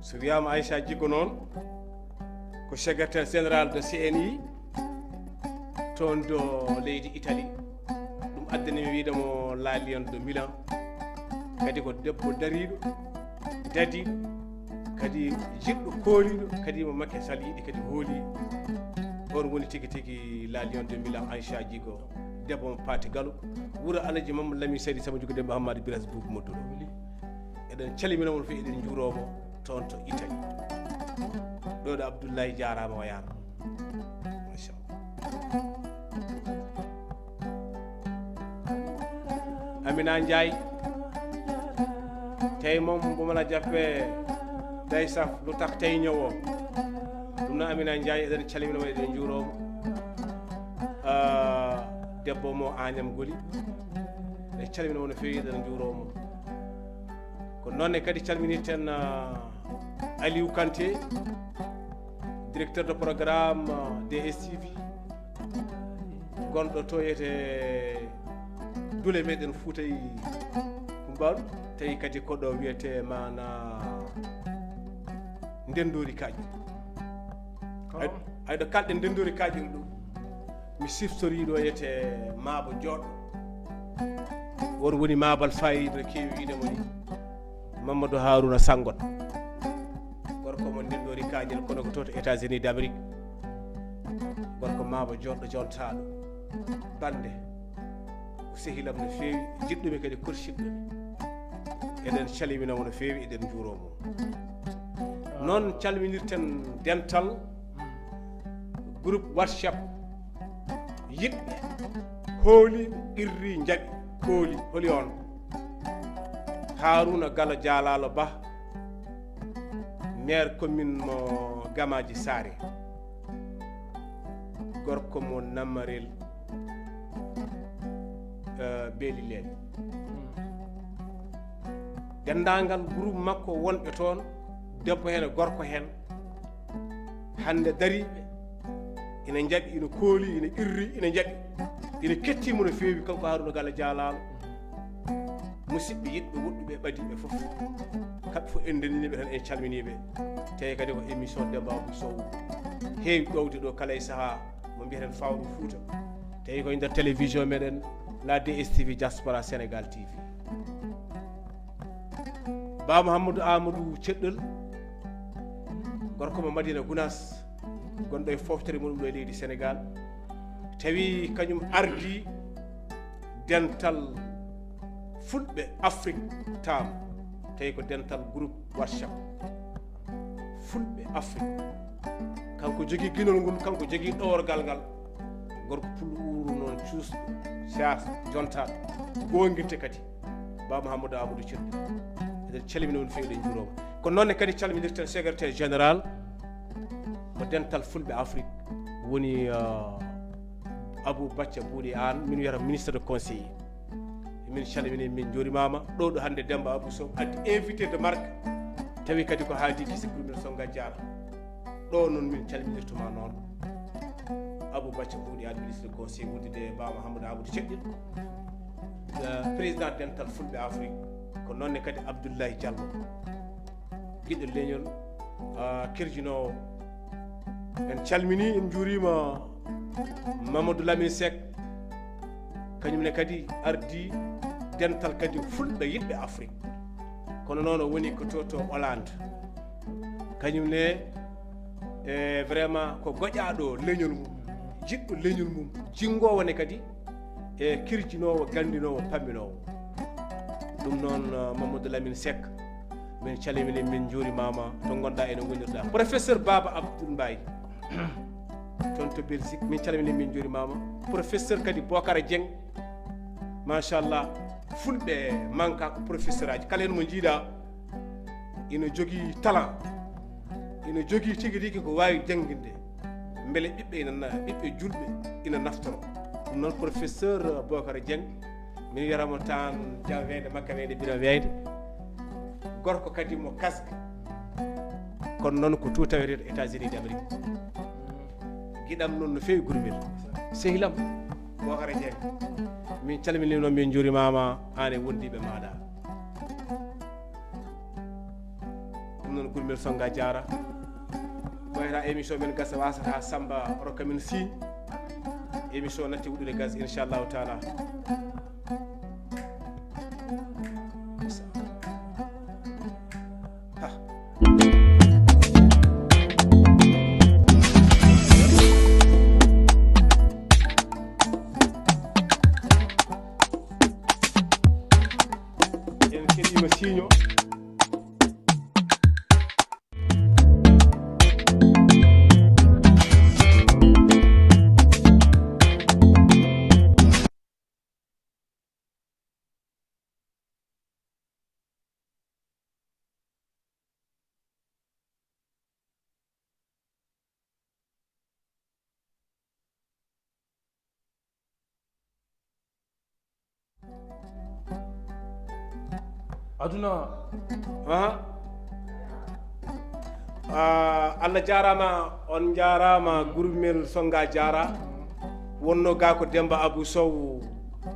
So wiyaama Aïcha Jiggo noon, ko secrétaire général de C N I, toon do leydi Italie. Ɗum addani mi wiide mo La Lion de Milan. Kadi ko debbo dariiɗo, dadiiɗo, kadi jiɗɗo kooliiɗo, kadi mo Macky Sall yiɗi kadi hooli. On woni tigi tigi La Lion de Milan, Aïcha Jiggo, debbo mo Paate Galo. Wuro Alaji Mamadou Lamine Seydi Sama Jugo Demba Hammadi Biras Boubou Modou. Eɗen calmina mo no feewi, eɗen njuuroo mo toon to Italie. Ɗo ɗo Abdoulaye jaaraama o yaar. Machallah. Amina Ndiaye. Tey moom bu ma la jàppee day saf, lu tax tey ñëwoo. Ɗum no Amina Ndiaye, eɗen calmina mo, eɗen njuuroo mo. Ah, debbo mo Agnam Goli. Eɗen calmina mo no feewi, eɗen njuuroo mo. Ko noon ne kadi calminirten, ah, Aliou Kanté, directeur de programme, ah, D S T V, gonɗo to wiyete Dule meɗen Fuutay Kumbaaɗo, tawi kadi ko ɗo wiyete mana Ndenndoori Kaaƴe. Ay, ay ɗo kalɗen Ndenndoori Kaaƴe ɗo, mi siftori ɗo wiyete Maabo Jooɗo. Won woni Maabal Faayiiɗo keewi wiide mo ni. Mamadou Harouna Sangot, gorko mo Ndenndoori Kaaƴe, kono ko to, to États-Unis d'Amérique. Gorko Maabo Jooɗo, jontaaɗo. Bannde, ko sehilam no feewi, jiɗɗumi kadi, korsinɗumi. Eɗen calmina mo no feewi, eɗen njuuroo mo. Noon calminirten dental groupe WhatsApp yiɗɓe, hooliiɓe, qirri, njaɓi, kooli, holi on? Harouna Galo Dialalo Ba, maire commune mo Gamaji Saare, gorko mo Namarel, eh, Beeli Leeɓe. Denndaangal groupe makko wonɓe toon, debbo heen e gorko heen, hannde dariiɓe, ina njaɓi, ina kooli, ina qirri, ina njaɓi, ina kettii mo no feewi, kanko Harouna Galo Dialalo. Musidɓe, yiɗɓe, woɗɗuɓe, ɓadiiɓe fof, kamɓe fof en ndenndinii ɓe tan, en calminii ɓe. Tawi kadi ko émission Demba Abou Sow heewi ɗowde ɗo kala e sahaa, mo mbiyeten Fawru Fuuta. Tawi koye nder télévision meɗen, la D S T V Diaspora Sénégal T V. Ba Mouhamadou Amadou Ceɗɗol, gorko mo Madina Gounass, gonɗo e foftere muɗum ɗo e leydi Sénégal, tawi kañum ardi dental fulɓe Afrique taam, tawi ko dental groupe WhatsApp fulɓe Afrique. Kanko jogii ginol ngol, kanko jogii ɗoworgal ngal. Gorko pullo uuru noon, cuusɗo, siyaasa, jontaaɗo, goonguirde kadi. Ba Mouhamadou Amadou Ceɗɗo. Eɗen calmina on feewi, eɗen njuuroo mo. Ko noon ne kadi calminirten secrétaire général mo dental fulɓe Afrique, woni, ah, Abou Bacca Buuɗi Aan, min wiyata ministre de conseiller. Min calmini, min njuurimaama. Ɗo ɗo hannde Demba Abou Sow addi invité de marque. Tawi kadi ko haadi kisi pour min so ngajjaama. Ɗo noon min calminirtuma noon. Abou Bacca Buuɗi Aan, ministre de conseiller, wondude e Ba Mouhamadou Amadou Ceɗɗo, eh, président dental fulɓe Afrique. Ko noon ne kadi Abdoulaye Diallo, giɗo leñol, ah, kirjinoowo. En calmini, en njuurima Mamadou Lamine Seck, kañum ne kadi ardi dental kadi fulɓe yiɗɓe Afrique. Kono noon o woni ko to, to Hollande. Kañum ne, e, vraiment ko goƴaaɗo leñol mum, jiɗɗo leñol mum, jinngoowo ne kadi, e kirjinoowo, ganndinoowo, pamminoowo. Ɗum noon, uh, Mamadou Lamine Seck, min calmini, min njuurimaama to ngonɗa ene ngonirɗa. Professeur Baba Abdoul Mbaye, toon to Belgique, min calmini, min njuurimaama. Professeur kadi Bokara Dieng, machallah, fulɓe manka ko professeur aji. Kala heen mo njiiɗa ina jogii talent, ina jogii tigi rigi ko waawi jannginde. Mbele ɓiɓɓe ina na-, ɓiɓɓe julɓe ina naftoro. Ɗum noon, professeur Bokara Dieng, min wiyata mo tan jam weyde makka weyde bino weyde. Gorko kadi mo kasga. Kono noon ko tout à fait États-Unis d'Amérique. Giɗam noon no feewi gurmel. Sehilam, Bokara Dieng. Min calmini noon, min njuurimaama, aan e wondiiɓe maaɗa. Ɗum noon, gurmel Sonnga jaara. Ko wayata émission men gasa wasata Samba rokka min signe. Émission natti wuɗɗude gas, inchallahu taala. Ha. En keɗiima signe o. Aduna. Aha. Ah, Allah jaaraama, on njaaraama, gurmel Sonnga jaara. Wonno ga ko Demba Abou Sow,